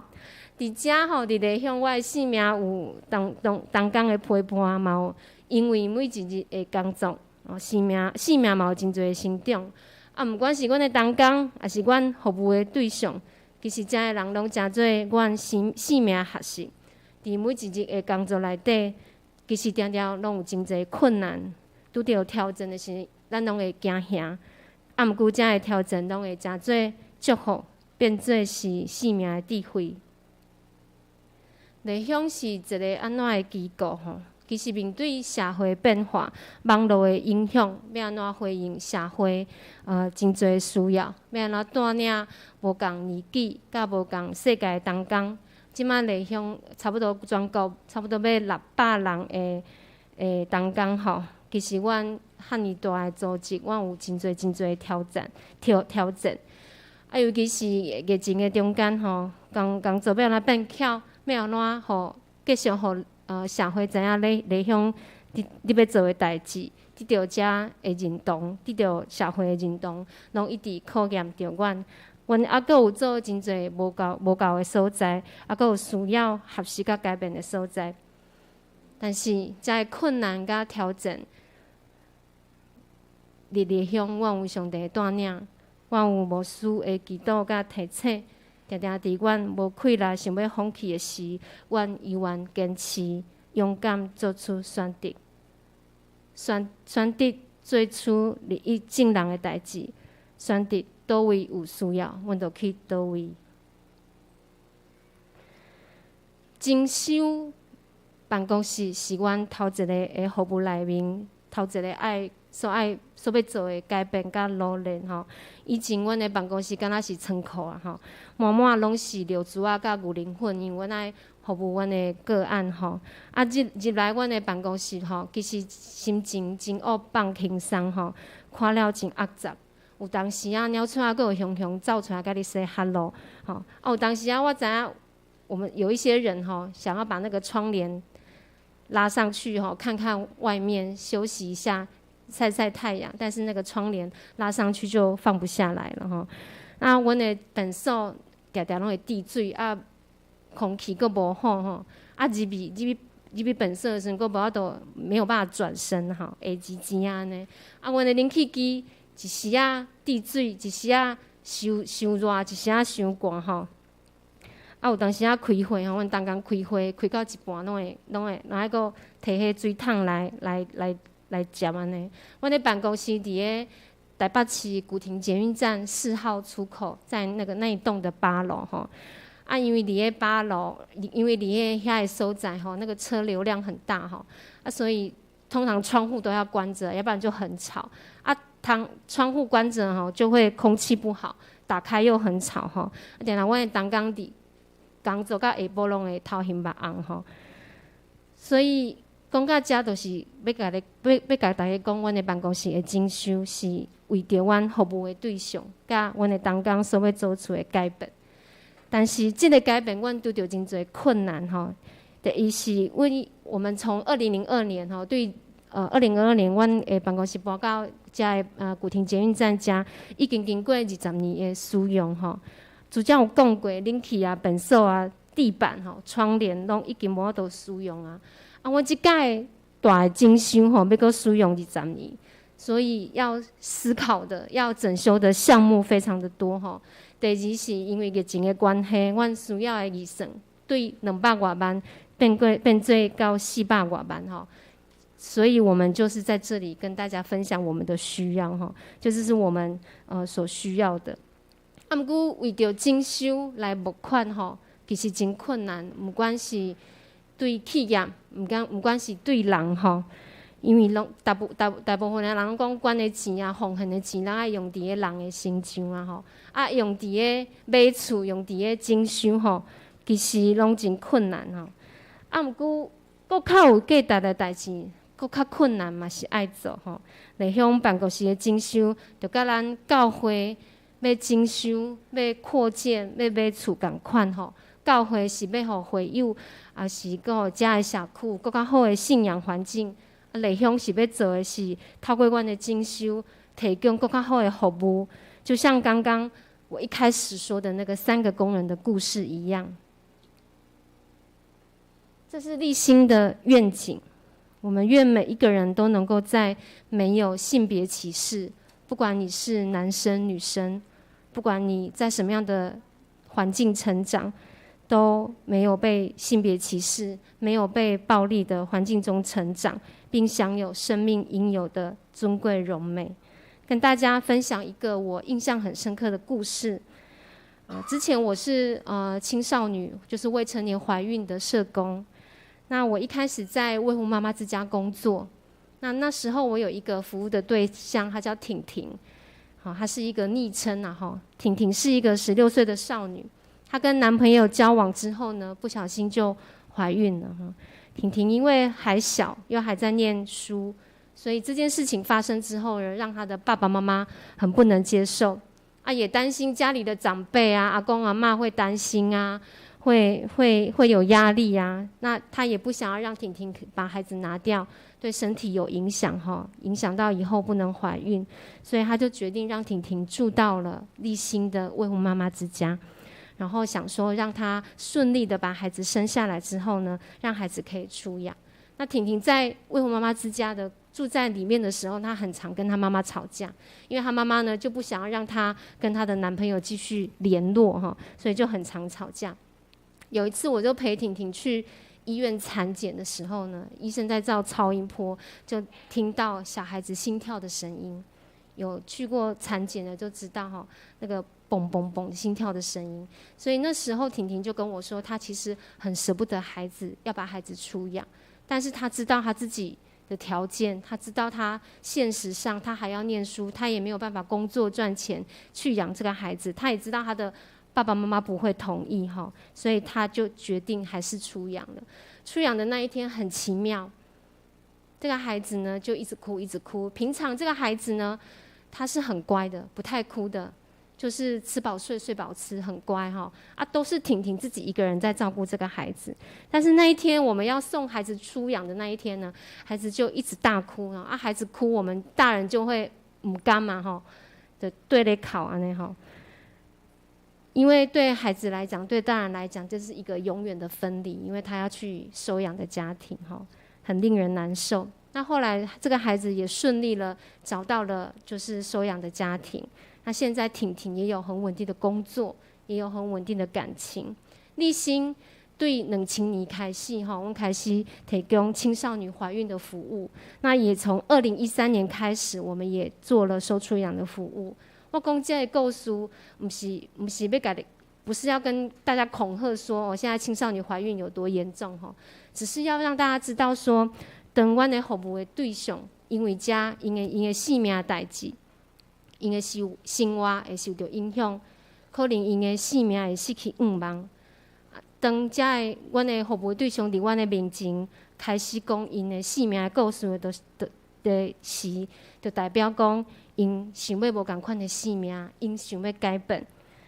佇遮吼，佇麗鄉，我的生命有同同同工的陪伴，嘛有因為每一日的工作，哦，生命嘛有真濟成長。啊，毋管是阮的同工，抑是阮服務的對象，其實遮的人攏誠做阮生命學習。佇每一日的工作內底，其實定定攏有真濟困難，拄著挑戰的時，咱攏會驚嚇。啊，毋過遮的挑戰攏會誠做祝福，變做是生命的智慧。麗鄉是一个按怎的機構吼？其實面對社會變化、網路的影響，欲按怎回應社會真濟需要，欲按怎帶領無仝年紀佮無仝世界的同工。這馬麗鄉差不多全國差不多欲600人的同工吼。其實阮遐爾大的組織，阮有真濟真濟挑戰挑戰。啊，尤其是疫情的中間吼，工作欲按怎變巧？欲按怎予繼續予社會知影麗鄉你欲做的代誌，得著遮的認同，得著社會的認同，攏一直考驗著阮。阮猶閣有做真濟無夠的所在，猶閣有需要學習佮改變的所在。但是遮的困難佮挑戰，佇麗鄉，阮有上帝的帶領，阮有牧師的祈禱佮提醒。定定佇阮無氣力、想欲放棄的時，阮依然堅持、勇敢做出選擇，選擇做出利益眾人的代誌，選擇佗位有需要，阮就去佗位。整修辦公室是阮頭一个的服務內面，頭一个愛所愛所欲做的改變佮努力吼。以前阮的辦公室敢若是倉庫啊吼，滿滿攏是尿珠仔佮牛奶粉，因為阮愛服務阮的個案吼。啊，入來阮的辦公室吼，其實心情真惡放輕鬆吼，看了真壓雜。有當時啊，鳥鼠仔閣會雄雄走出來共你 say hello 吼。啊，有當時啊，我知影我們有一些人吼，想要把那個窗簾拉上去吼，看看外面，休息一下，曬曬太陽。但是那個窗簾拉上去就放不下來了吼。啊，阮的診所定定攏會滴水啊，空氣閣無好吼。啊，入去診所的時陣，閣無法度沒有辦法轉身吼，會吱吱按呢。啊，阮的冷氣機一時仔滴水，一時仔傷傷熱，一時仔傷寒吼。啊，有當時仔開會吼，阮同工開會開到一半，攏會，攏愛閣提彼水桶來接按呢。阮的辦公室佇个台北市古亭捷運站4號出口，在那一棟的8樓吼。啊，因為佇咧八樓，因為佇咧遐个所在吼，那個車流量很大吼，啊，所以通常窗戶都要關著，要不然就很吵。啊，當窗戶關著吼，就會空氣不好，打開又很吵吼。啊，定定阮的同工佇工作到下晡攏會頭眩目紅吼。所以講到遮，就是欲共你，欲欲共大家講，阮的辦公室的整修是為著阮服務的對象，佮阮的同工所欲做出的改變。但是這个改變，阮拄著真濟困難吼。第一是阮我們從2002年吼，對2002年，阮的辦公室搬到遮的古亭捷運站遮，已經經過20年的使用吼。拄才有講過，冷氣啊、便所啊、地板吼、窗簾攏已經無法度使用啊。啊，阮這擺大的整修吼，欲閣使用二十年，所以要思考的、要整修的項目非常的多吼。第二是因為疫情的關係，阮需要的預算對200外萬變過變做到400外萬吼。所以我們就是在這裡跟大家分享我們的需要吼，就是是我們所需要的。啊，毋過為著整修來募款吼，其實真困難，毋管是對企業，毋管是對人吼，因為攏大部分的人講捐的錢啊，奉獻的錢，攏愛用佇咧人的身上啊吼，啊用佇咧買厝，用佇咧整修吼，其實攏真困難吼。啊，毋過閣較有價值的代誌，閣較困難嘛是愛做吼。麗鄉辦公室的整修，就佮咱教會欲整修、欲擴建、欲買厝仝款吼。教會是欲予會友，抑是閣予遮的社區閣較好的信仰環境。啊，麗鄉是欲做的是透過阮的整修，提供閣較好的服務。就像剛剛我一開始說的那個三個工人的故事一樣。這是立新的願景，我們願每一個人都能夠在沒有性別歧視，不管你是男生女生，不管你在什麼樣的環境成長，都沒有被性別歧視、沒有被暴力的環境中成長，並享有生命應有的尊貴榮美。跟大家分享一個我印象很深刻的故事。之前我是青少女，就是未成年懷孕的社工。那我一開始在未婚媽媽之家工作，那時候我有一個服務的對象，她叫婷婷，好，她是一個昵稱啊，哈，婷婷是一個16歲的少女，她跟男朋友交往之後呢，不小心就懷孕了哈。婷婷因為還小，又還在念書，所以這件事情發生之後呢，讓她的爸爸媽媽很不能接受，啊，也擔心家裡的長輩啊，阿公阿嬤會擔心啊。會有壓力啊，那他也不想要讓婷婷把孩子拿掉，對身體有影響哈，影響到以後不能懷孕，所以他就決定讓婷婷住到了立新的未婚媽媽之家，然後想說讓她順利的把孩子生下來之後呢，讓孩子可以出養。那婷婷在未婚媽媽之家的住在裡面的時候，她很常跟她媽媽吵架，因為她媽媽呢就不想要讓她跟她的男朋友繼續聯絡哈，所以就很常吵架。有一次，我就陪婷婷去醫院產檢的時候呢，醫生在照超音波，就聽到小孩子心跳的聲音。有去過產檢的就知道哈，那個嘣嘣嘣心跳的聲音。所以那時候婷婷就跟我說，她其實很捨不得孩子，要把孩子出養，但是她知道她自己的條件，她知道她現實上她還要念書，她也沒有辦法工作賺錢去養這個孩子，她也知道她的爸爸媽媽不會同意哈，所以他就決定還是出養了。出養的那一天很奇妙，這個孩子呢就一直哭，一直哭。平常這個孩子呢，他是很乖的，不太哭的，就是吃飽睡，睡飽吃，很乖哈。啊，都是婷婷自己一個人在照顧這個孩子。但是那一天我們要送孩子出養的那一天呢，孩子就一直大哭啊，孩子哭，我們大人就會毋甘嘛吼，就對咧哭按呢吼。因為對孩子來講，對大人來講，這是一個永遠的分離，因為他要去收養的家庭，哈，很令人難受。那後來這個孩子也順利了，找到了就是收養的家庭。那現在婷婷也有很穩定的工作，也有很穩定的感情。立新對2000年開始，哈，阮開始提供青少女懷孕的服務。那也從2013年開始，我們也做了收出養的服務。我講這個故事，毋是欲共你不是要跟大家恐嚇說哦，現在青少年懷孕有多嚴重吼，只是要讓大家知道說，當阮的服務的對象，因為遮𪜶的性命代誌，𪜶的生活會受著影響，可能𪜶的性命會失去願望。當遮的阮的服務對象佇阮的面前開始講𪜶的性命的故事的的時，就代表講𪜶想欲無仝款的生命，𪜶想欲改變。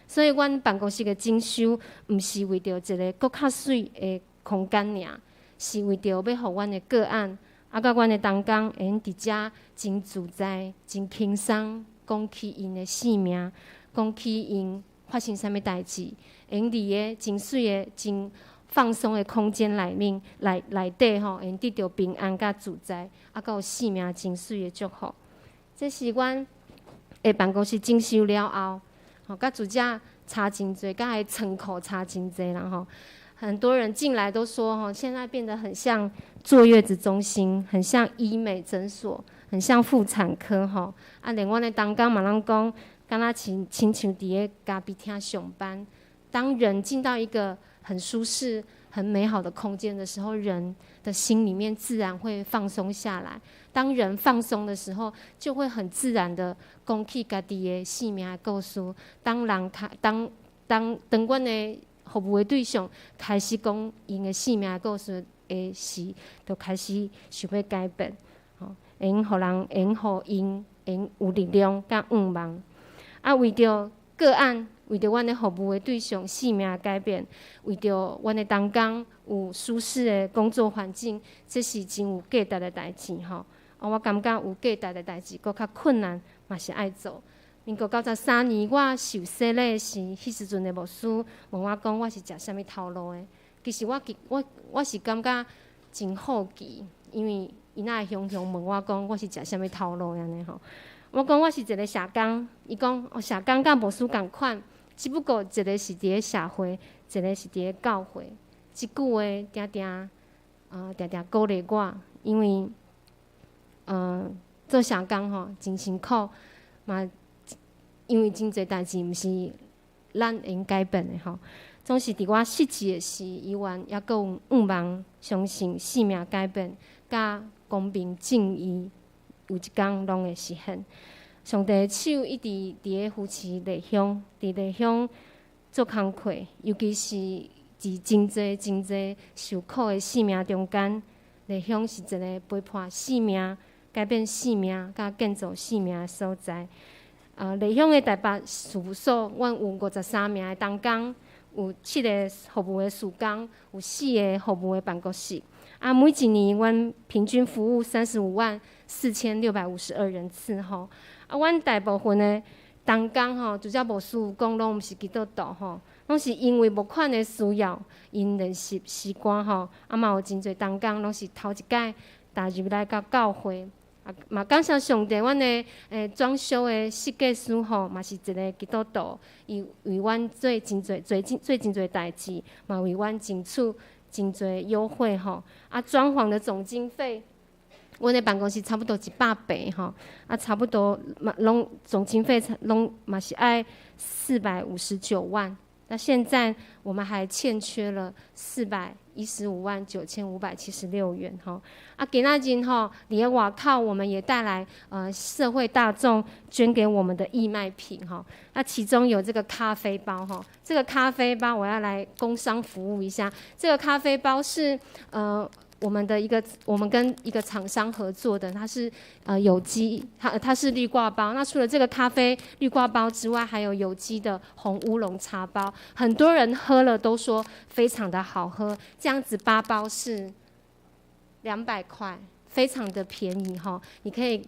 所以，阮辦公室的整修，毋是為著一个閣較媠的空間爾，是為著欲予阮的個案，啊，佮阮的同工會用佇遮真自在、真輕鬆講起𪜶的性命，講起𪜶發生啥物代誌，會用佇个真媠的、真放鬆的空間內面內底吼，會用得著平安佮自在，啊，閣有生命真媠的祝福。這是阮的辦公室整修了後，吼，佮拄才差真濟，佮彼倉庫差真濟啦吼。很多人進來都說吼，現在變得很像坐月子中心，很像醫美診所，很像婦產科吼。啊，連阮的同工嘛攏講，敢若親像佇咧咖啡廳上班。當人進到一個很舒適、很美好的空間的時候，人的心裡面自然會放鬆下來。當人放鬆的時候，就會很自然的講起家己的性命的故事。當人開當當當阮的服務的對象開始講𪜶的性命的故事的時，就開始想欲改變，吼，會用予人，會用予𪜶，會用有力量佮願望。啊，為著個案，為著阮的服務的對象性命改變，為著阮的同工有舒適的工作環境，這是真有價值的代誌吼。啊，我感覺有價值的代誌，閣較困難嘛是愛做。民國93年，我受洗禮時，彼時陣的牧師問我講，我是食啥物頭路的？其實我是感覺真好奇，因為伊哪會雄雄問我講，我是食啥物頭路按呢吼？我講我是一個社工，伊講哦，社工佮牧師仝款，只不過一個是佇咧社會，一個是佇咧教會。這句話定定啊，定定鼓勵我，因為做社工吼真辛苦嘛。因為真濟代誌毋是咱會用改變的吼，總是佇我失志的時，猶原猶閣有願望，相信生命改變，佮公平正義有一工攏會實現。上帝的手一直佇咧扶持麗鄉，佇麗鄉做工課，尤其是佇真濟真濟受苦的生命中間，麗鄉是一个陪伴生命、改變生命、佮建造生命的所在。麗鄉的台北事務所，阮有53名的同工，有七个服務的事工，有四个服務的辦公室。啊，每一年阮平均服務354,652人次吼。啊，阮大部分的同工吼，拄才牧師有講，攏毋是基督徒吼，攏是因為募款的需要，𪜶練習詩歌吼。啊，嘛有真濟同工攏是頭一擺踏入來到教會。啊，嘛感謝上帝，阮的裝修的設計師吼，嘛是一个基督徒，伊為阮做真濟做真做真濟代誌，嘛為阮爭取真濟優惠吼。啊，裝潢的總經費，阮的辦公室差不多100平吼，啊，差不多嘛攏總經費攏嘛是愛459萬。那現在我們還欠缺了415萬9576元吼。啊，今仔日吼，佇咧外口我們也帶來社會大眾捐給我們的義賣品吼。那其中有這個咖啡包吼，這個咖啡包我要來工商服務一下。這個咖啡包是我們的一個，我們跟一個廠商合作的，它是有機，它是綠掛包。那除了這個咖啡綠掛包之外，還有有機的紅烏龍茶包，很多人喝了都說非常的好喝。這樣子8包是200塊，非常的便宜哈。你可以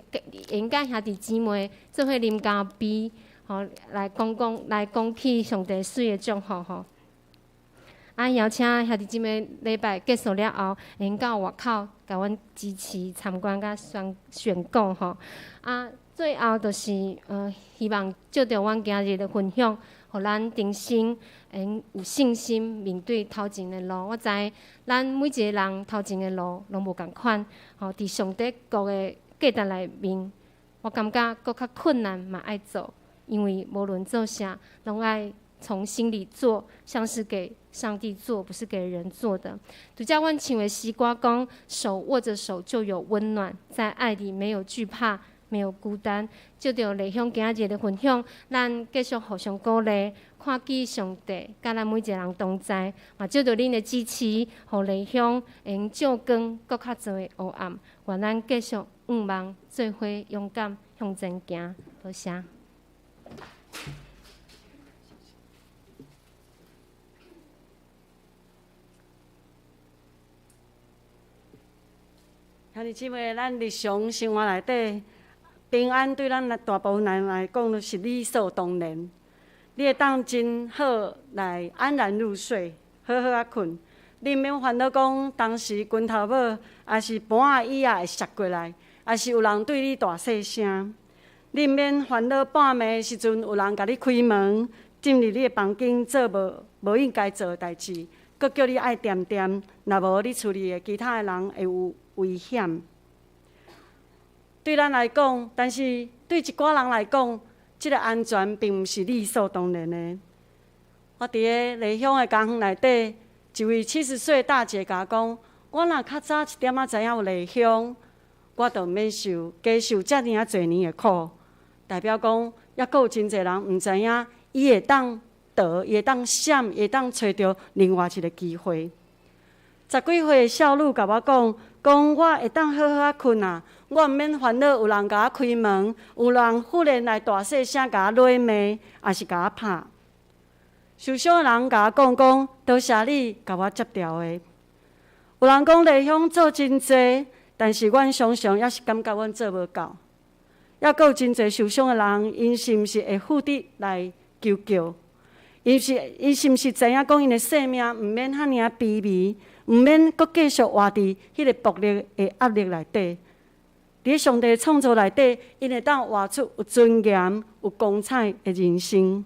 應該兄弟姊妹做伙啉咖啡，吼，來講講來講起上帝媠的祝福吼。啊，邀請兄弟姊妹禮拜結束了後，會用到外口共阮支持參觀佮選購吼。啊，最後就是希望藉著阮今日的分享，予咱重新會用有信心面對頭前的路。我知咱每一个人頭前的路攏無仝款，吼，佇上帝國的價值內面，我感覺閣較困難嘛愛做，因為無論做啥，攏愛。從心裡做，像是給上帝做，不是給人做的。拄才阮唱的詩歌講，手握著手就有溫暖，在愛裡沒有懼怕，沒有孤單。藉著麗香今仔日的分享，咱繼續互相鼓勵，看見上帝佮咱每一個人同在。嘛，藉著恁的支持，予麗香會用照光閣較濟的黑暗。願咱繼續向望，做伙勇敢向前行。多謝。兄弟姊妹，咱日常生活內底，平安對咱大部分人來講，都是理所當然。你會當真好來安然入睡，好好仔睏。你毋免煩惱講當時拳頭帽，抑是盤仔椅仔會摔過來，抑是有人對你大細聲。你毋免煩惱半暝的時陣有人共你開門，進入你的房間做無應該做的代誌，閣叫你愛恬恬，若無你厝裡的其他的人會有危險。對咱來講，但是對一寡人來講，這個安全並毋是理所當然的。我佇咧麗鄉的家園內底，一位70歲大姐共我講：我若較早一點仔知影有麗鄉，我就毋免受加受遮爾仔濟年的苦。代表講，猶閣有真濟人毋知影，伊會當逃，伊會當閃，伊會當揣著另外一個機會。十幾歲的少女共我講，講我會當好好仔睏啊，我毋免煩惱有人共我開門，有人忽然來大細聲共我詈罵，抑是共我拍。受傷的人共我講講，多謝你共我接牢的。有人講麗鄉做真濟，但是阮常常猶是感覺阮做無夠。猶閣有真濟受傷的人，𪜶是毋是會負責來求救？𪜶是毋是知影講𪜶的性命毋免遐爾仔卑微，毋免閣繼續活佇彼個暴力的壓力內底？佇上帝創造內底，𪜶會當活出有尊嚴、有光彩的人生。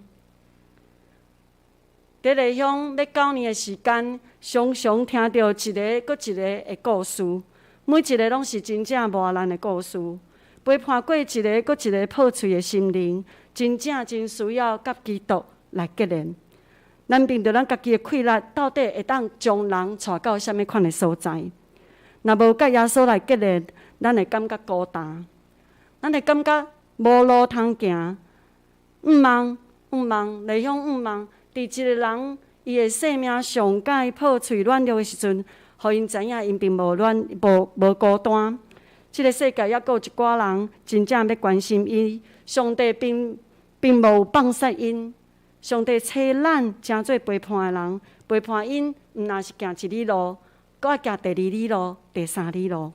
佇麗鄉欲9年的時間，常常聽著一个閣一个的故事，每一个攏是真正磨難的故事，陪伴過一个閣一个破碎的心靈，真正真需要佮基督來結連。咱憑著咱家己的氣力，到底會當將人帶到啥物款的所在？若無佮耶穌來結連，咱會感覺孤單，咱會感覺無路通行。向望，向望，麗鄉向望，佇一个人伊的生命上蓋破碎軟弱的時陣，予𪜶知影𪜶並無軟無無孤單。這个世界猶閣有一寡人真正欲關心伊，上帝並無放捨𪜶。上帝差咱成做陪伴的人，陪伴𪜶，毋但是行一里路，閣愛行第二里路、第三里路。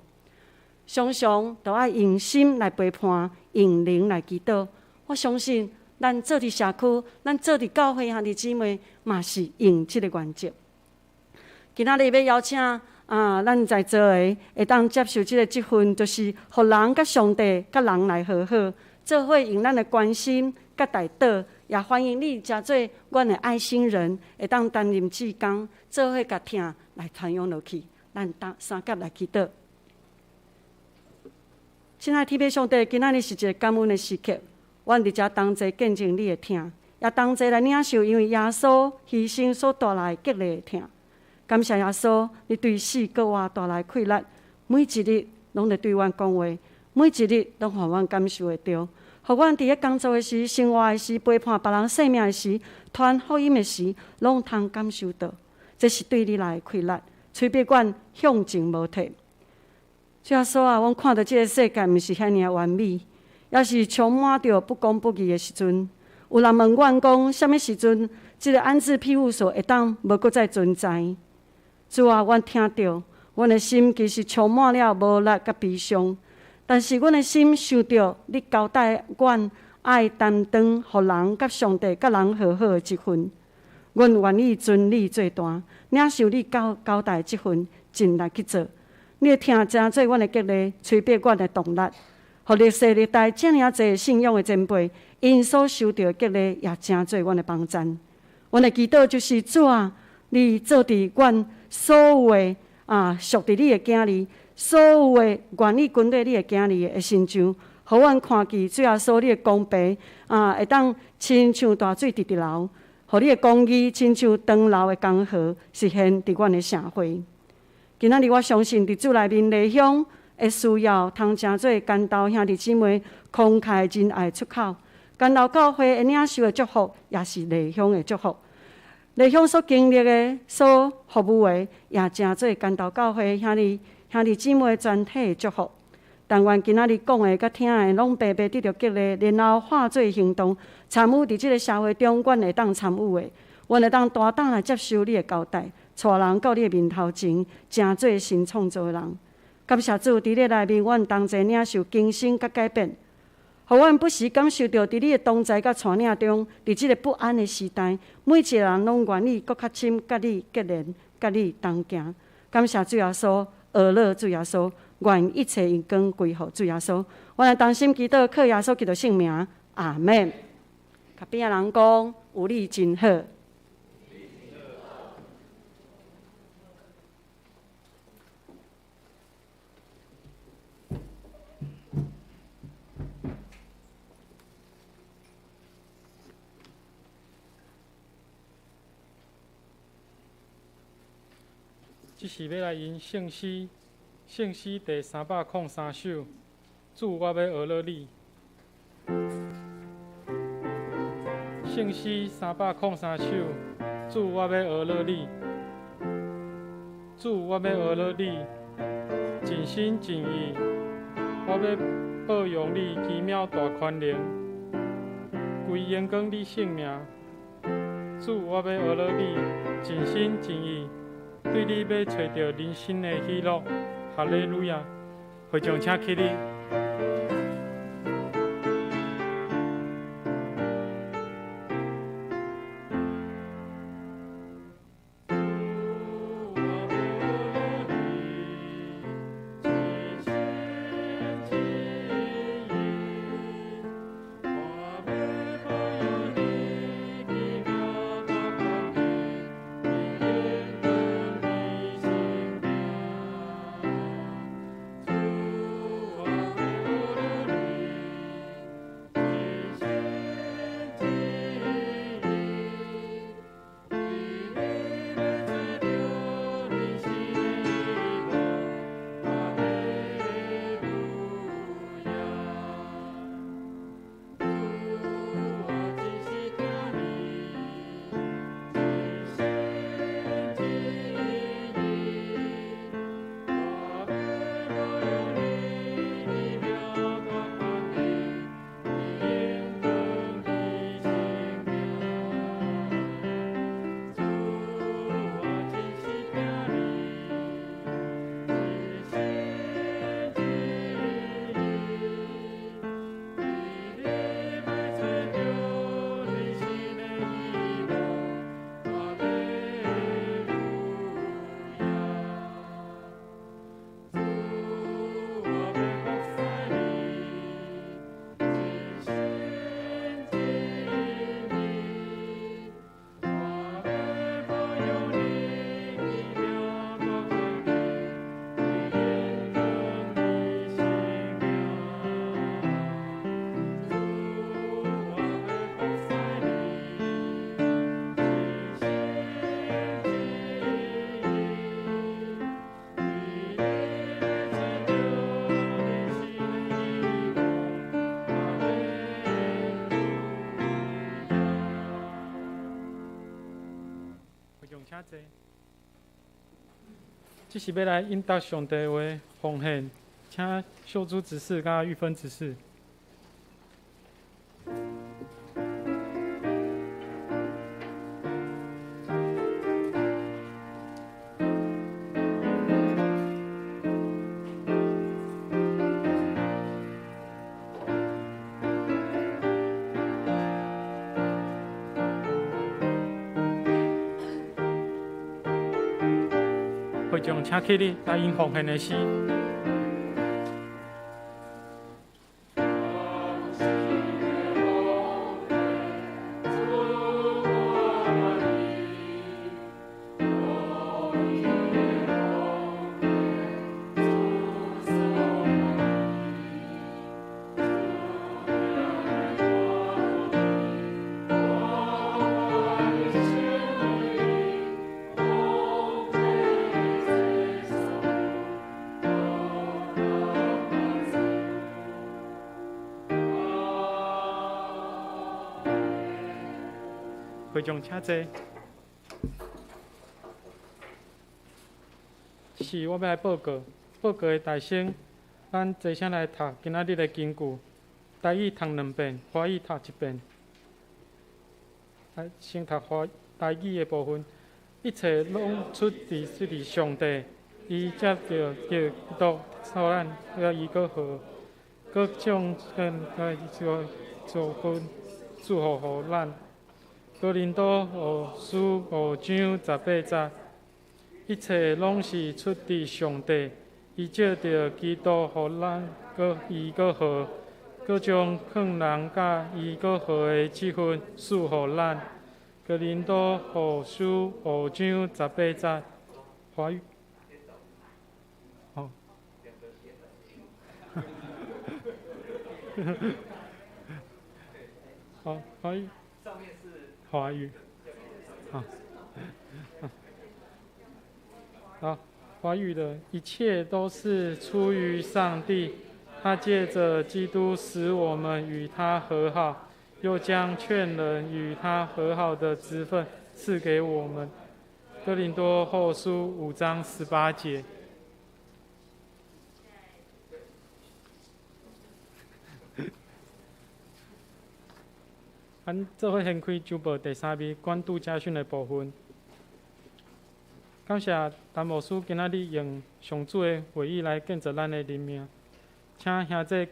常常都愛用心來陪伴，用靈來祈禱。我相信，咱做佇社區，咱做佇教會兄弟姊妹，嘛是用這个原則。今仔日欲邀請啊，咱在座的會當接受這个職分，就是予人佮上帝佮人來和好，做伙用咱的關心佮代禱，也歡迎你成做阮的愛心人，會當擔任志工，做伙共疼來傳揚落去。咱當三甲來祈禱。親愛的天父上帝，今仔日是一个感恩的時刻，阮佇遮同齊見證你的疼，也同齊來領受因為耶穌犧牲所帶來的激勵的疼。感謝耶穌，你對死閣活帶來氣力，每一日攏佇對阮講話，每一日攏予阮感受會著。予阮佇咧工作的時、生活的時、陪伴別人生命的時、傳福音的時，攏通感受著。這是對你來的氣力，催逼阮向前無退。主耶穌啊，阮看著這个世界毋是遐爾完美，也是充滿著不公不義的時陣。有人問阮講，啥物時陣這个安置庇護所會當無閣再存在？主啊，阮聽著，阮的心其實充滿了無力佮悲傷，但是阮的心想著你交代阮愛擔當，予人佮上帝佮人和好的職分，阮願意盡力做大，領受你交代的職分，盡力去做。你的疼成做阮的激勵，催逼阮的動力，予歷世歷代遮爾濟信仰的前輩，𪜶所受著的激勵，也成做阮的幫贊。阮的祈禱就是主啊，你做佇阮所有的啊，屬佇你的囝兒，所有的願意跟綴你的囝兒的身上，予阮看見主耶穌你的公平啊，會當親像大水直直流，予你的公義親像長流的江河，實現佇阮的社會。今仔日我相信，佇主內面麗鄉會需要通成做牽頭兄弟姊妹慷慨仁愛出口。牽頭教會會領受的祝福，也是麗鄉的祝福。麗鄉所經歷的、所服務的，也成做牽頭教會兄弟姊妹全體的祝福。但願今仔日講的佮聽的，攏白白得著激勵，然後化做行動，參與佇這个社會中，阮會當參與的，阮會當大膽來接受你的交代，帶人到你的面頭前，成做新創造的人。感謝主，佇你內面，阮同齊領受更新佮改變，予阮不時感受著佇你的同在佮帶領中，佇這个不安的時代，每一个人攏願意閣較深佮你結連，佮你同行。感謝主耶穌，呵咾主耶穌。願一切榮光歸予主耶穌。我來同心祈禱，靠耶穌基督聖名，阿們。共邊仔人講，有你真好。這是欲來吟聖詩。聖詩第303首，主，我欲呵咾你。聖詩303首，主，我欲呵咾你。主，我欲呵咾你，盡心盡意，我欲報揚你奇妙大權能，歸榮光你聖名。主，我欲呵咾你，盡心盡意，對你欲揣著人生的喜樂。哈利路亞！會眾請起立。請坐。這是欲來應答上帝話奉獻，請秀珠執事佮玉芬執事。會眾請起立來吟奉獻的詩。会长请坐。这是我欲来报告，报告的大声，咱齐声来读今仔日的经句，台语读两遍，华语读一遍。来，先读华台语的部分。一切攏出自出自上帝，伊藉著基督予咱佮伊和好，閣將跟佮做做分祝福予咱。哥林多后书五章十八節，一切攏是出自上帝，伊藉著基督予咱佮伊和好，閣將勸人佮伊和好的這份賜予咱。哥林多後書五章十八節，華語。好。好，華語。華語。好。好，華語的一切都是出於上帝，他借著基督使我們與他和好，又將勸人與他和好的職分賜給我們。哥林多後書五章十八節。咱做伙掀開週報第三頁關注家訓的部分。感謝陳牧師今仔日用上主的話語來建造咱的靈命，請兄弟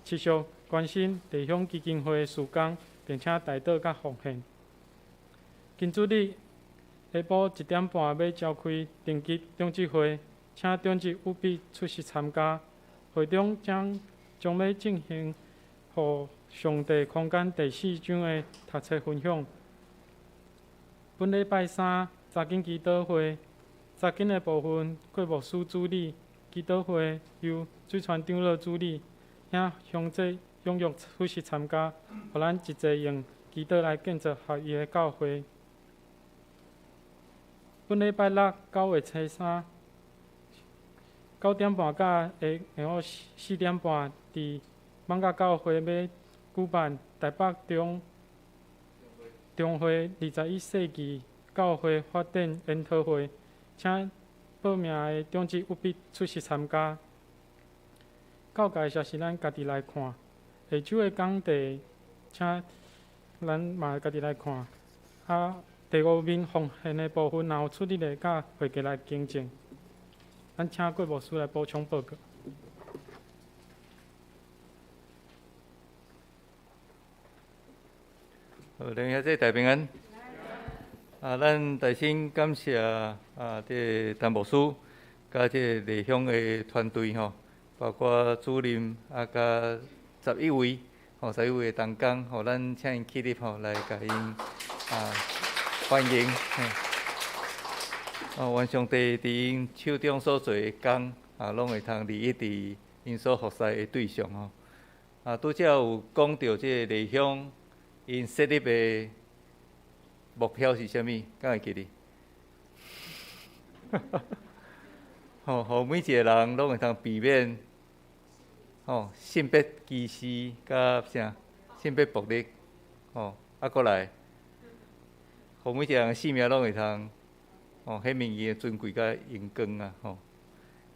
持續關心地鄉基金會的事工，並且代禱佮奉獻。今主日下晡一點半欲召開定級長執會，請長執務必出席參加。會中將將欲進行予上帝空間第四章的讀冊分享。本禮拜三查經祈禱會，查經的部分郭牧師主理，祈禱會由水川長老主理，請鄉姐踴躍出席參加，予咱一齊用祈禱來建造合一的教會。本禮拜六九月初三九點半到下下午四點半，佇艋舺教會欲舉辦台北中中會二十一世紀教會發展研討會，請報名的長執務必出席參加。教界消息咱家己來看，下週的講題，請咱嘛家己來看。啊，第五面奉獻的部分，若有出入的，佮會計來更正。咱請郭牧師來補充報告。好，弟兄姊妹平安。啊，咱大先感謝啊，這個陳牧師，佮這個麗鄉的團隊吼，包括主任啊，佮十一位吼，十一位的同工吼，咱請𪜶起立吼，來共𪜶啊歡迎。啊，願上帝佇𪜶手中所做的工啊，攏會通利益佇𪜶所服侍的對象吼。啊，拄才有講著這個麗鄉𪜶設立的目標是啥物？敢會記得？吼，予每一個人攏會通避免吼性別歧視佮啥性別暴力，吼，啊，閣來，予每一個人的性命攏會通吼顯明伊的尊貴佮榮光啊，吼，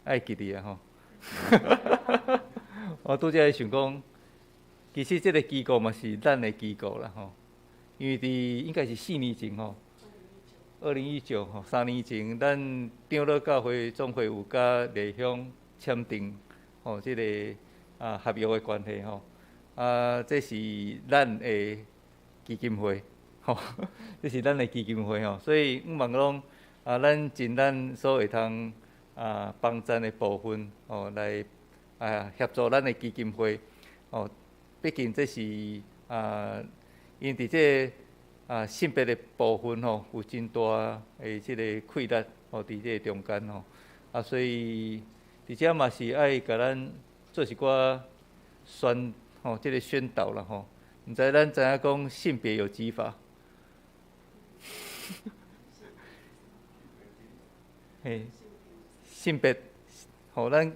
愛記得啊，吼。我拄才咧想講，其實這個機構嘛是咱的機構啦，吼。因為佇應該是四年前吼，2019吼，三年前，咱長老教會總會有佮麗鄉簽訂吼這個啊合約的關係吼，啊，這是咱的基金會吼，這是咱的基金會吼，所以毋茫講啊，咱盡咱所會通啊幫贊的部分吼，來啊協助咱的基金會吼，畢竟這是啊。因佇這個啊性別的部分吼，有真大的這個氣力吼，佇這個中間吼，啊，所以佇遮嘛是愛共咱做一寡宣吼，這個宣導啦吼。毋知咱知影講性別有幾法？嘿，性別吼，咱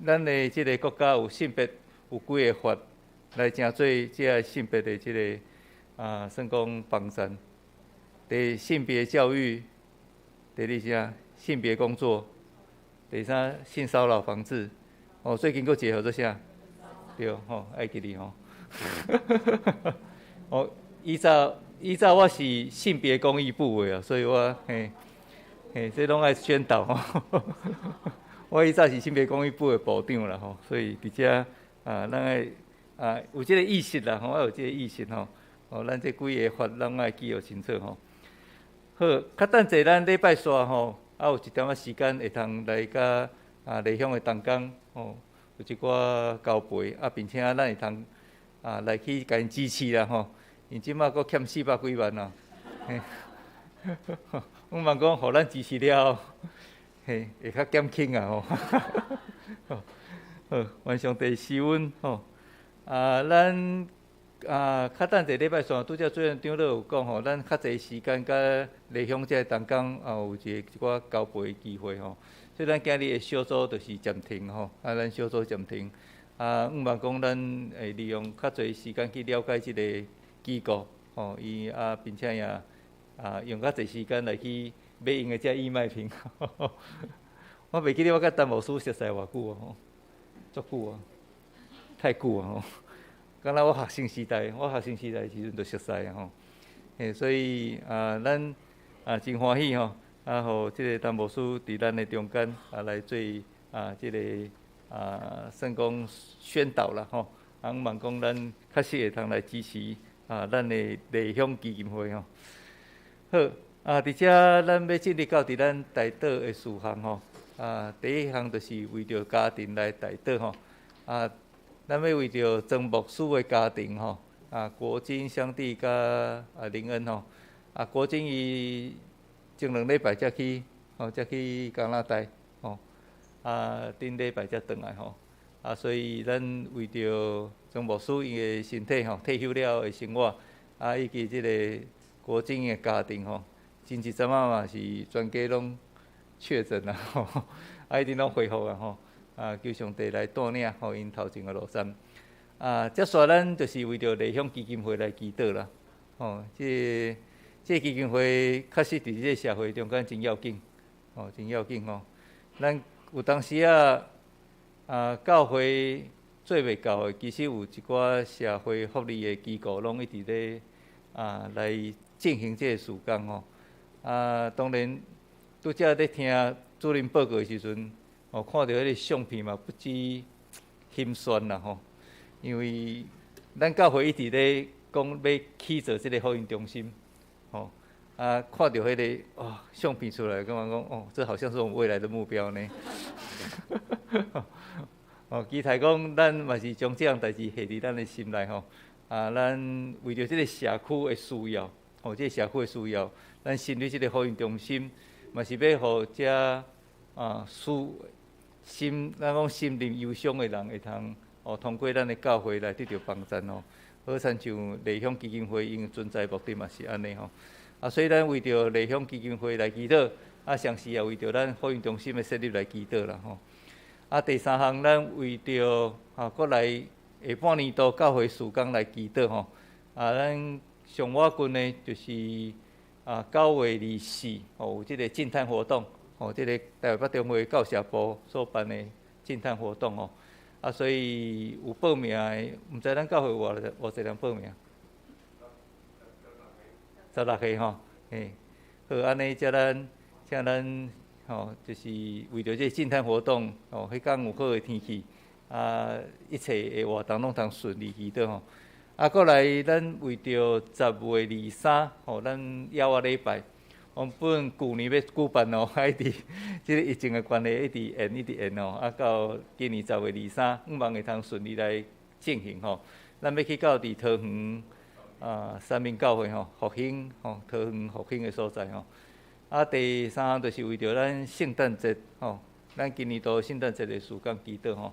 咱的這個國家有性別有幾个法來成做這个性別的這個啊，算講幫贊。第性別教育，第二啥？性別工作，第三性騷擾防治。哦，最近閣一個號做啥？對，吼，愛記得吼。哦，以早我是性別公益部的啊，所以我嘿嘿，這攏愛宣導吼。我以早是性別公益部的部長啦吼，所以佇遮啊，咱愛啊有這個意識啦吼，愛有這個意識吼。哦，咱這幾個法攏愛記予清楚吼。好，較等者咱禮拜四吼，啊有一點仔時間會通來佮啊麗鄉的同工吼，有一寡交陪啊，並且咱會通啊來去共𪜶支持啦吼。𪜶這馬閣欠400幾萬啊，嘿，我望講予咱支持了後，嘿，會較減輕啊吼。好，願上帝賜恩吼。啊，咱啊，較等一禮拜三，拄才主任長老有講吼，咱較濟時間佮麗鄉這個同工啊，有一個一寡交陪的機會吼。所以咱今日的小組就是暫停吼，啊，咱小組暫停。啊，向望講咱會利用較濟時間去了解這個機構，吼，伊啊，並且也啊，用較濟時間來去買𪜶的這義賣品。我袂記得我佮陳牧師熟似偌久啊，吼，足久啊，太久啊，吼。敢若我學生時代，我學生時代時陣就熟似啊，吼。嘿，所以啊，咱啊真歡喜吼，啊，予這個陳牧師佇咱的中間啊來做啊這個啊算講宣導啦，吼。啊，望講咱確實會通來支持啊，咱的麗鄉基金會吼。好，啊，佇遮咱欲進入到佇咱代禱的事項吼。啊，第一項就是為著家庭來代禱吼。啊，咱欲為著曾牧師的家庭吼，啊，國金兄弟佮啊林恩吼。啊，國金伊前兩禮拜才去，吼，才去加拿大，吼。啊，頂禮拜才轉來吼。啊，所以咱為著曾牧師伊的身體吼，退休了後的生活，啊，以及這個國金的家庭吼，前一陣仔嘛是全家攏確診啊，吼，啊，已經攏恢復啊，吼，啊，求上帝來帶領，予𪜶頭前的路線。啊，接續咱就是為著麗鄉基金會來祈禱啦，吼，這個基金會確實佇這個社會中間真要緊，吼，真要緊吼。咱有當時啊，啊，教會做袂到的，其實有一寡社會福利的機構攏一直咧啊來進行這個事工吼。啊，當然拄才咧聽主任報告的時陣，哦，看著彼個相片嘛，不知心酸啦吼。因為咱教會一直咧講欲起造這個福音中心，吼啊，看著彼個哦相片出來，感覺講哦，這好像是我們未來的目標呢。哦，期待講咱嘛是將這項代誌下佇咱的心內吼。啊，咱為著這個社區的需要，吼，這個社區的需要，咱成立這個福音中心，嘛是欲予遮啊，需心，咱講心靈憂傷的人會通哦，通過咱的教會來得著幫助哦。好親像麗鄉基金會𪜶存在目的嘛是按呢吼。啊，所以咱為著麗鄉基金會來祈禱，啊，同時也為著咱福音中心的設立來祈禱啦吼。啊，第三項，咱為著啊，閣來下半年度教會事工來祈禱吼。啊，咱上倚近的，就是啊，9月24吼，有這個淨灘活動，吼，這個台北中會教社部所辦的淨灘活動吼。啊，所以有報名的，毋知咱教會有偌濟人報名？16個吼，嘿，好，按呢，才咱，請咱吼，就是為著這個淨灘活動，吼，彼工有好的天氣，啊，一切的活動攏通順利祈禱吼。啊，閣來，咱為著10月23，吼，咱枵仔禮拜，原本舊年欲舉辦哦，啊，一直這個疫情的關係，一直延，一直延哦，啊，到今年10月23，向望會通順利來進行吼。咱欲去到佇桃園啊，三民教會吼，復興吼，桃園復興的所在吼。啊，第三項就是為著咱聖誕節吼，咱今年度聖誕節的事工祈禱吼。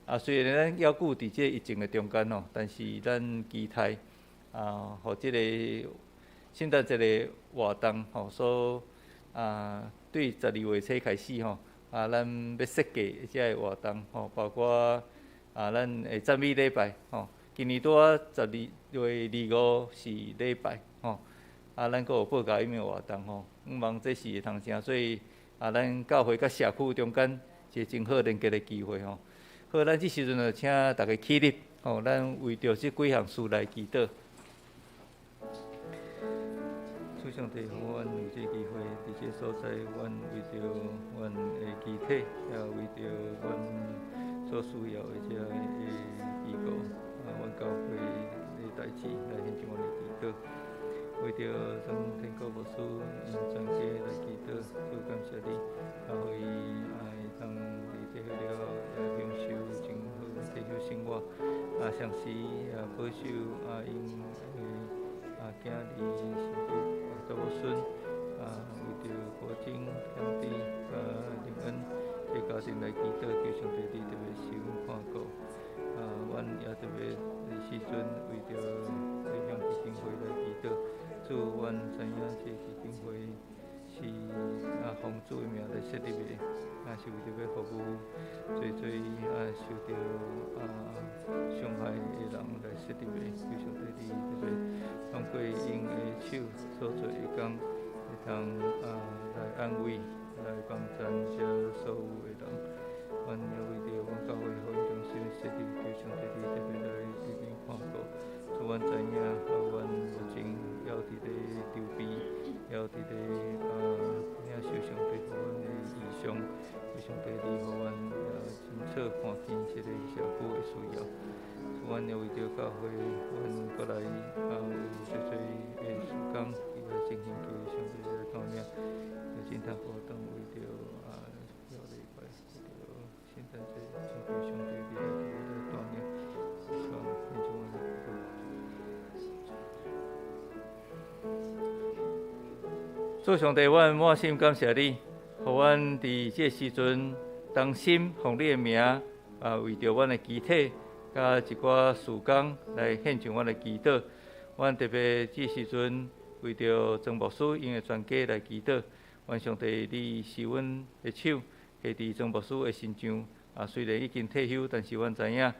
啊，雖然咱猶閣佇這個疫情的中間吼，但是咱期待啊，予這個聖誕節的活動吼，所啊，對12月初開始吼，啊，咱欲設計這個活動吼，包括啊，咱會讚美禮拜吼，今年拄仔12月25是禮拜吼，啊，咱閣有報佳音的活動吼，向望這是會通成做啊，咱教會佮社區中間一个真好連結的機會吼。好，咱這時陣就請大家起立，吼，咱為著這幾項事來祈禱。主上帝，予阮有這個機會，佇這個所在，阮為著阮的肢體，也為著阮所需要的這个機構，啊，阮教會的代誌來獻上阮的祈禱。為著莊天國牧師𪜶全家來祈禱，主感謝你，啊，予伊會當佇退休了後，也享受真好的退休生活，啊，同時也保守啊𪜶的啊囝兒、媳婦、查某孫，啊，為著國珍、兄弟、佮靈恩這家庭來祈禱，求上帝你特別賜阮看顧。啊，阮也特別佇時陣為著理想基金會來祈禱，主，阮知影這基金會是啊奉主的名來設立的，啊是為著欲服務濟濟啊受著啊傷害的人來設立的，求上帝你特別通過𪜶的手所做的工，會通啊來安慰、來幫贊這所有的人。阮也為著阮教會福音中心的設立，求上帝你特別來佇邊看顧。主，阮知影，啊，阮目前猶佇咧籌備，猶佇咧啊領受上帝予阮的異象，求上帝你予阮也清楚看見這个社區的需要。主，阮也為著教會，阮閣來啊有濟濟的事工，伊來進行，求上帝來帶領。有敬堂活動，為著啊下禮拜，為著聖誕節，請求上帝你來特別來帶領。主，獻上阮的祈禱。主上帝，阮滿心感謝你，予阮佇這个時陣同心奉你的名，啊，為著阮的肢體，佮一寡事工來獻上阮的祈禱。阮特別這時陣為著莊牧師𪜶的全家來祈禱。願上帝你施阮的手，下佇莊牧師的身上。啊，雖然已經退休，但是阮知影，啊，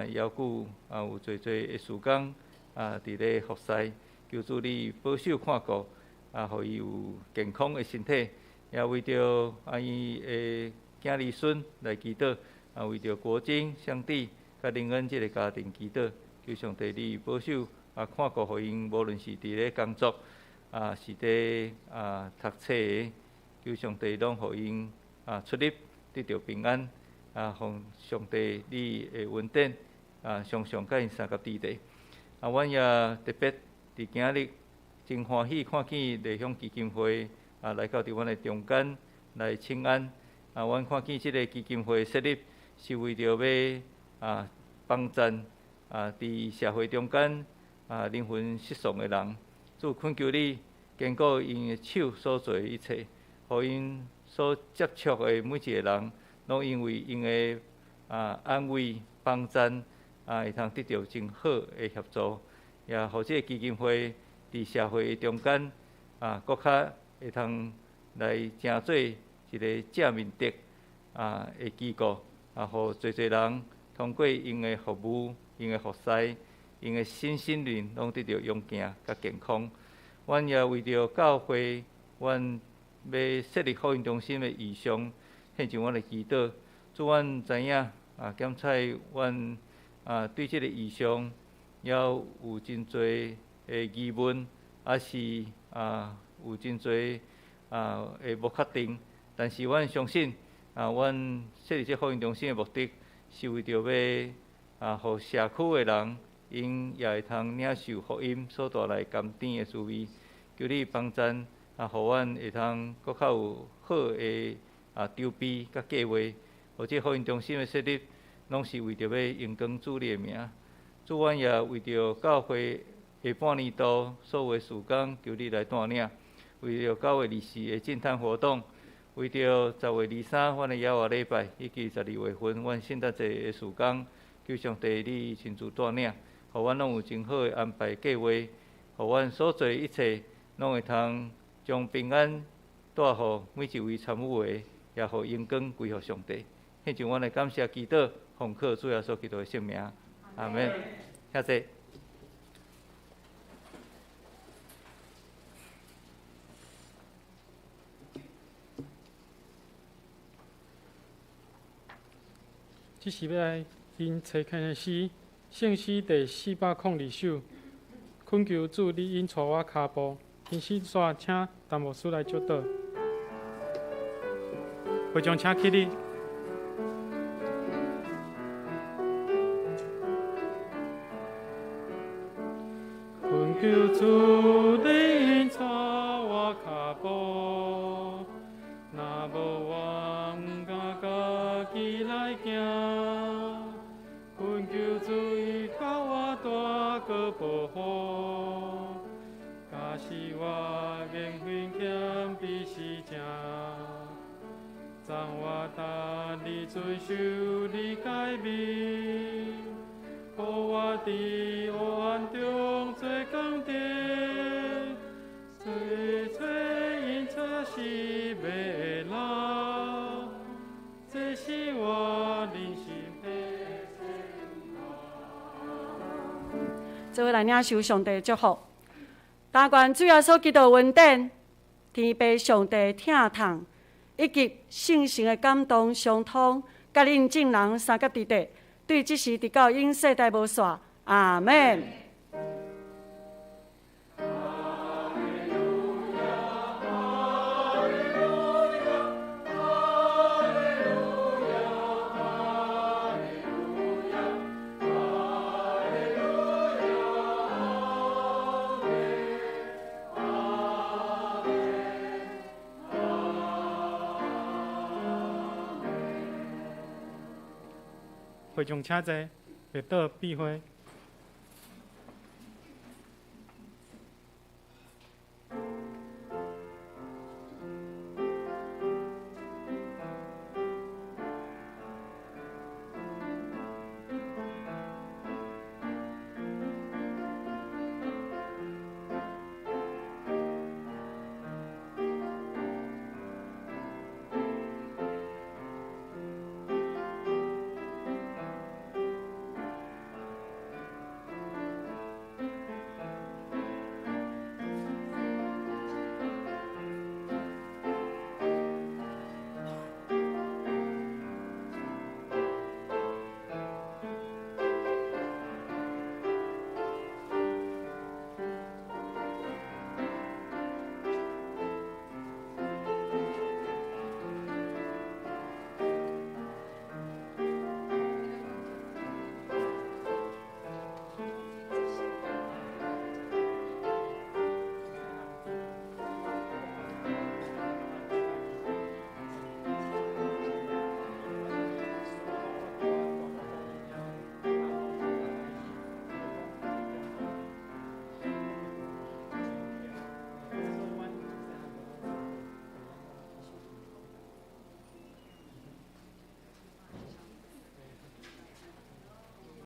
猶閣啊有濟濟的事工啊，佇咧服侍。求主你保守看顧，啊，予伊有健康的身體。也為著啊伊的囝兒孫來祈禱，啊，為著國珍、上帝、佮靈恩這个家庭祈禱，求上帝你保守啊看顧，予𪜶無論是佇咧工作，啊是佇啊讀冊的，求上帝攏予𪜶啊出入得著平安，啊，奉上帝你的恩典啊，常常佮𪜶相佮佇咧。啊，阮也特別佇今日真歡喜看見麗香基金會啊來到佇阮的中間來請安。啊，阮看見這个基金會設立是為著欲啊幫贊啊佇社會中間啊靈魂失喪的人。主懇求你堅固𪜶的手所做的一切，予𪜶所接觸的每一個人，攏因為𪜶的啊安慰幫贊啊，會通得著真好的協助，也予這個基金會佇社會的中間啊，閣較會通來成做一個正面的啊的機構，啊，予濟濟人通過𪜶的服務、𪜶的服侍、𪜶的身心靈攏得著勇健佮健康。阮也為著教會，阮欲設立福音中心的異象，獻上阮的祈禱。主，阮知影啊，檢採阮啊對這个異象，猶有真濟的疑問，抑是啊有真濟啊的無確定。但是阮相信啊，阮設立這福音中心的目的，是為著欲啊，予社區的人，𪜶也會通領受福音所帶來甘甜的滋味。求你幫贊啊，予阮會通閣較有好的啊籌備佮計劃，予這福音中心的設立，攏是為著欲榮光主你的名。主，阮也為著教會下半年度所有的事工，求你來帶領。為著9月24的淨灘活動，為著10月23阮的野外禮拜，以及12月份阮聖誕節的事工，求上帝你親自帶領，予阮攏有真好的安排計劃，予阮所做的一切攏會通將平安帶予每一位參與的，也予榮光歸予上帝。獻上阮的感謝祈禱，奉靠主耶穌基督的聖名，阿們。謝謝。这是欲来吟齐劝的诗，圣诗第402首。恳求主，你引带我跤步。吟诗煞，请陈牧师来祝祷。会众请起立。恳求主，你引带我跤步，若无我毋敢家己来行。恳求主伊予我大个保护，假使我言行谦卑实正，将我逐日遵守你诫命，予我伫黑暗中做工程，做做因这是袂老，这是我人生的。做伙来领受上帝祝福。但愿主耶稣基督恩典、天父上帝疼痛，以及圣神的感动相通，佮恁众人相佮伫底，对这时直到永世代无煞。阿们。会众请坐，默祷闭会。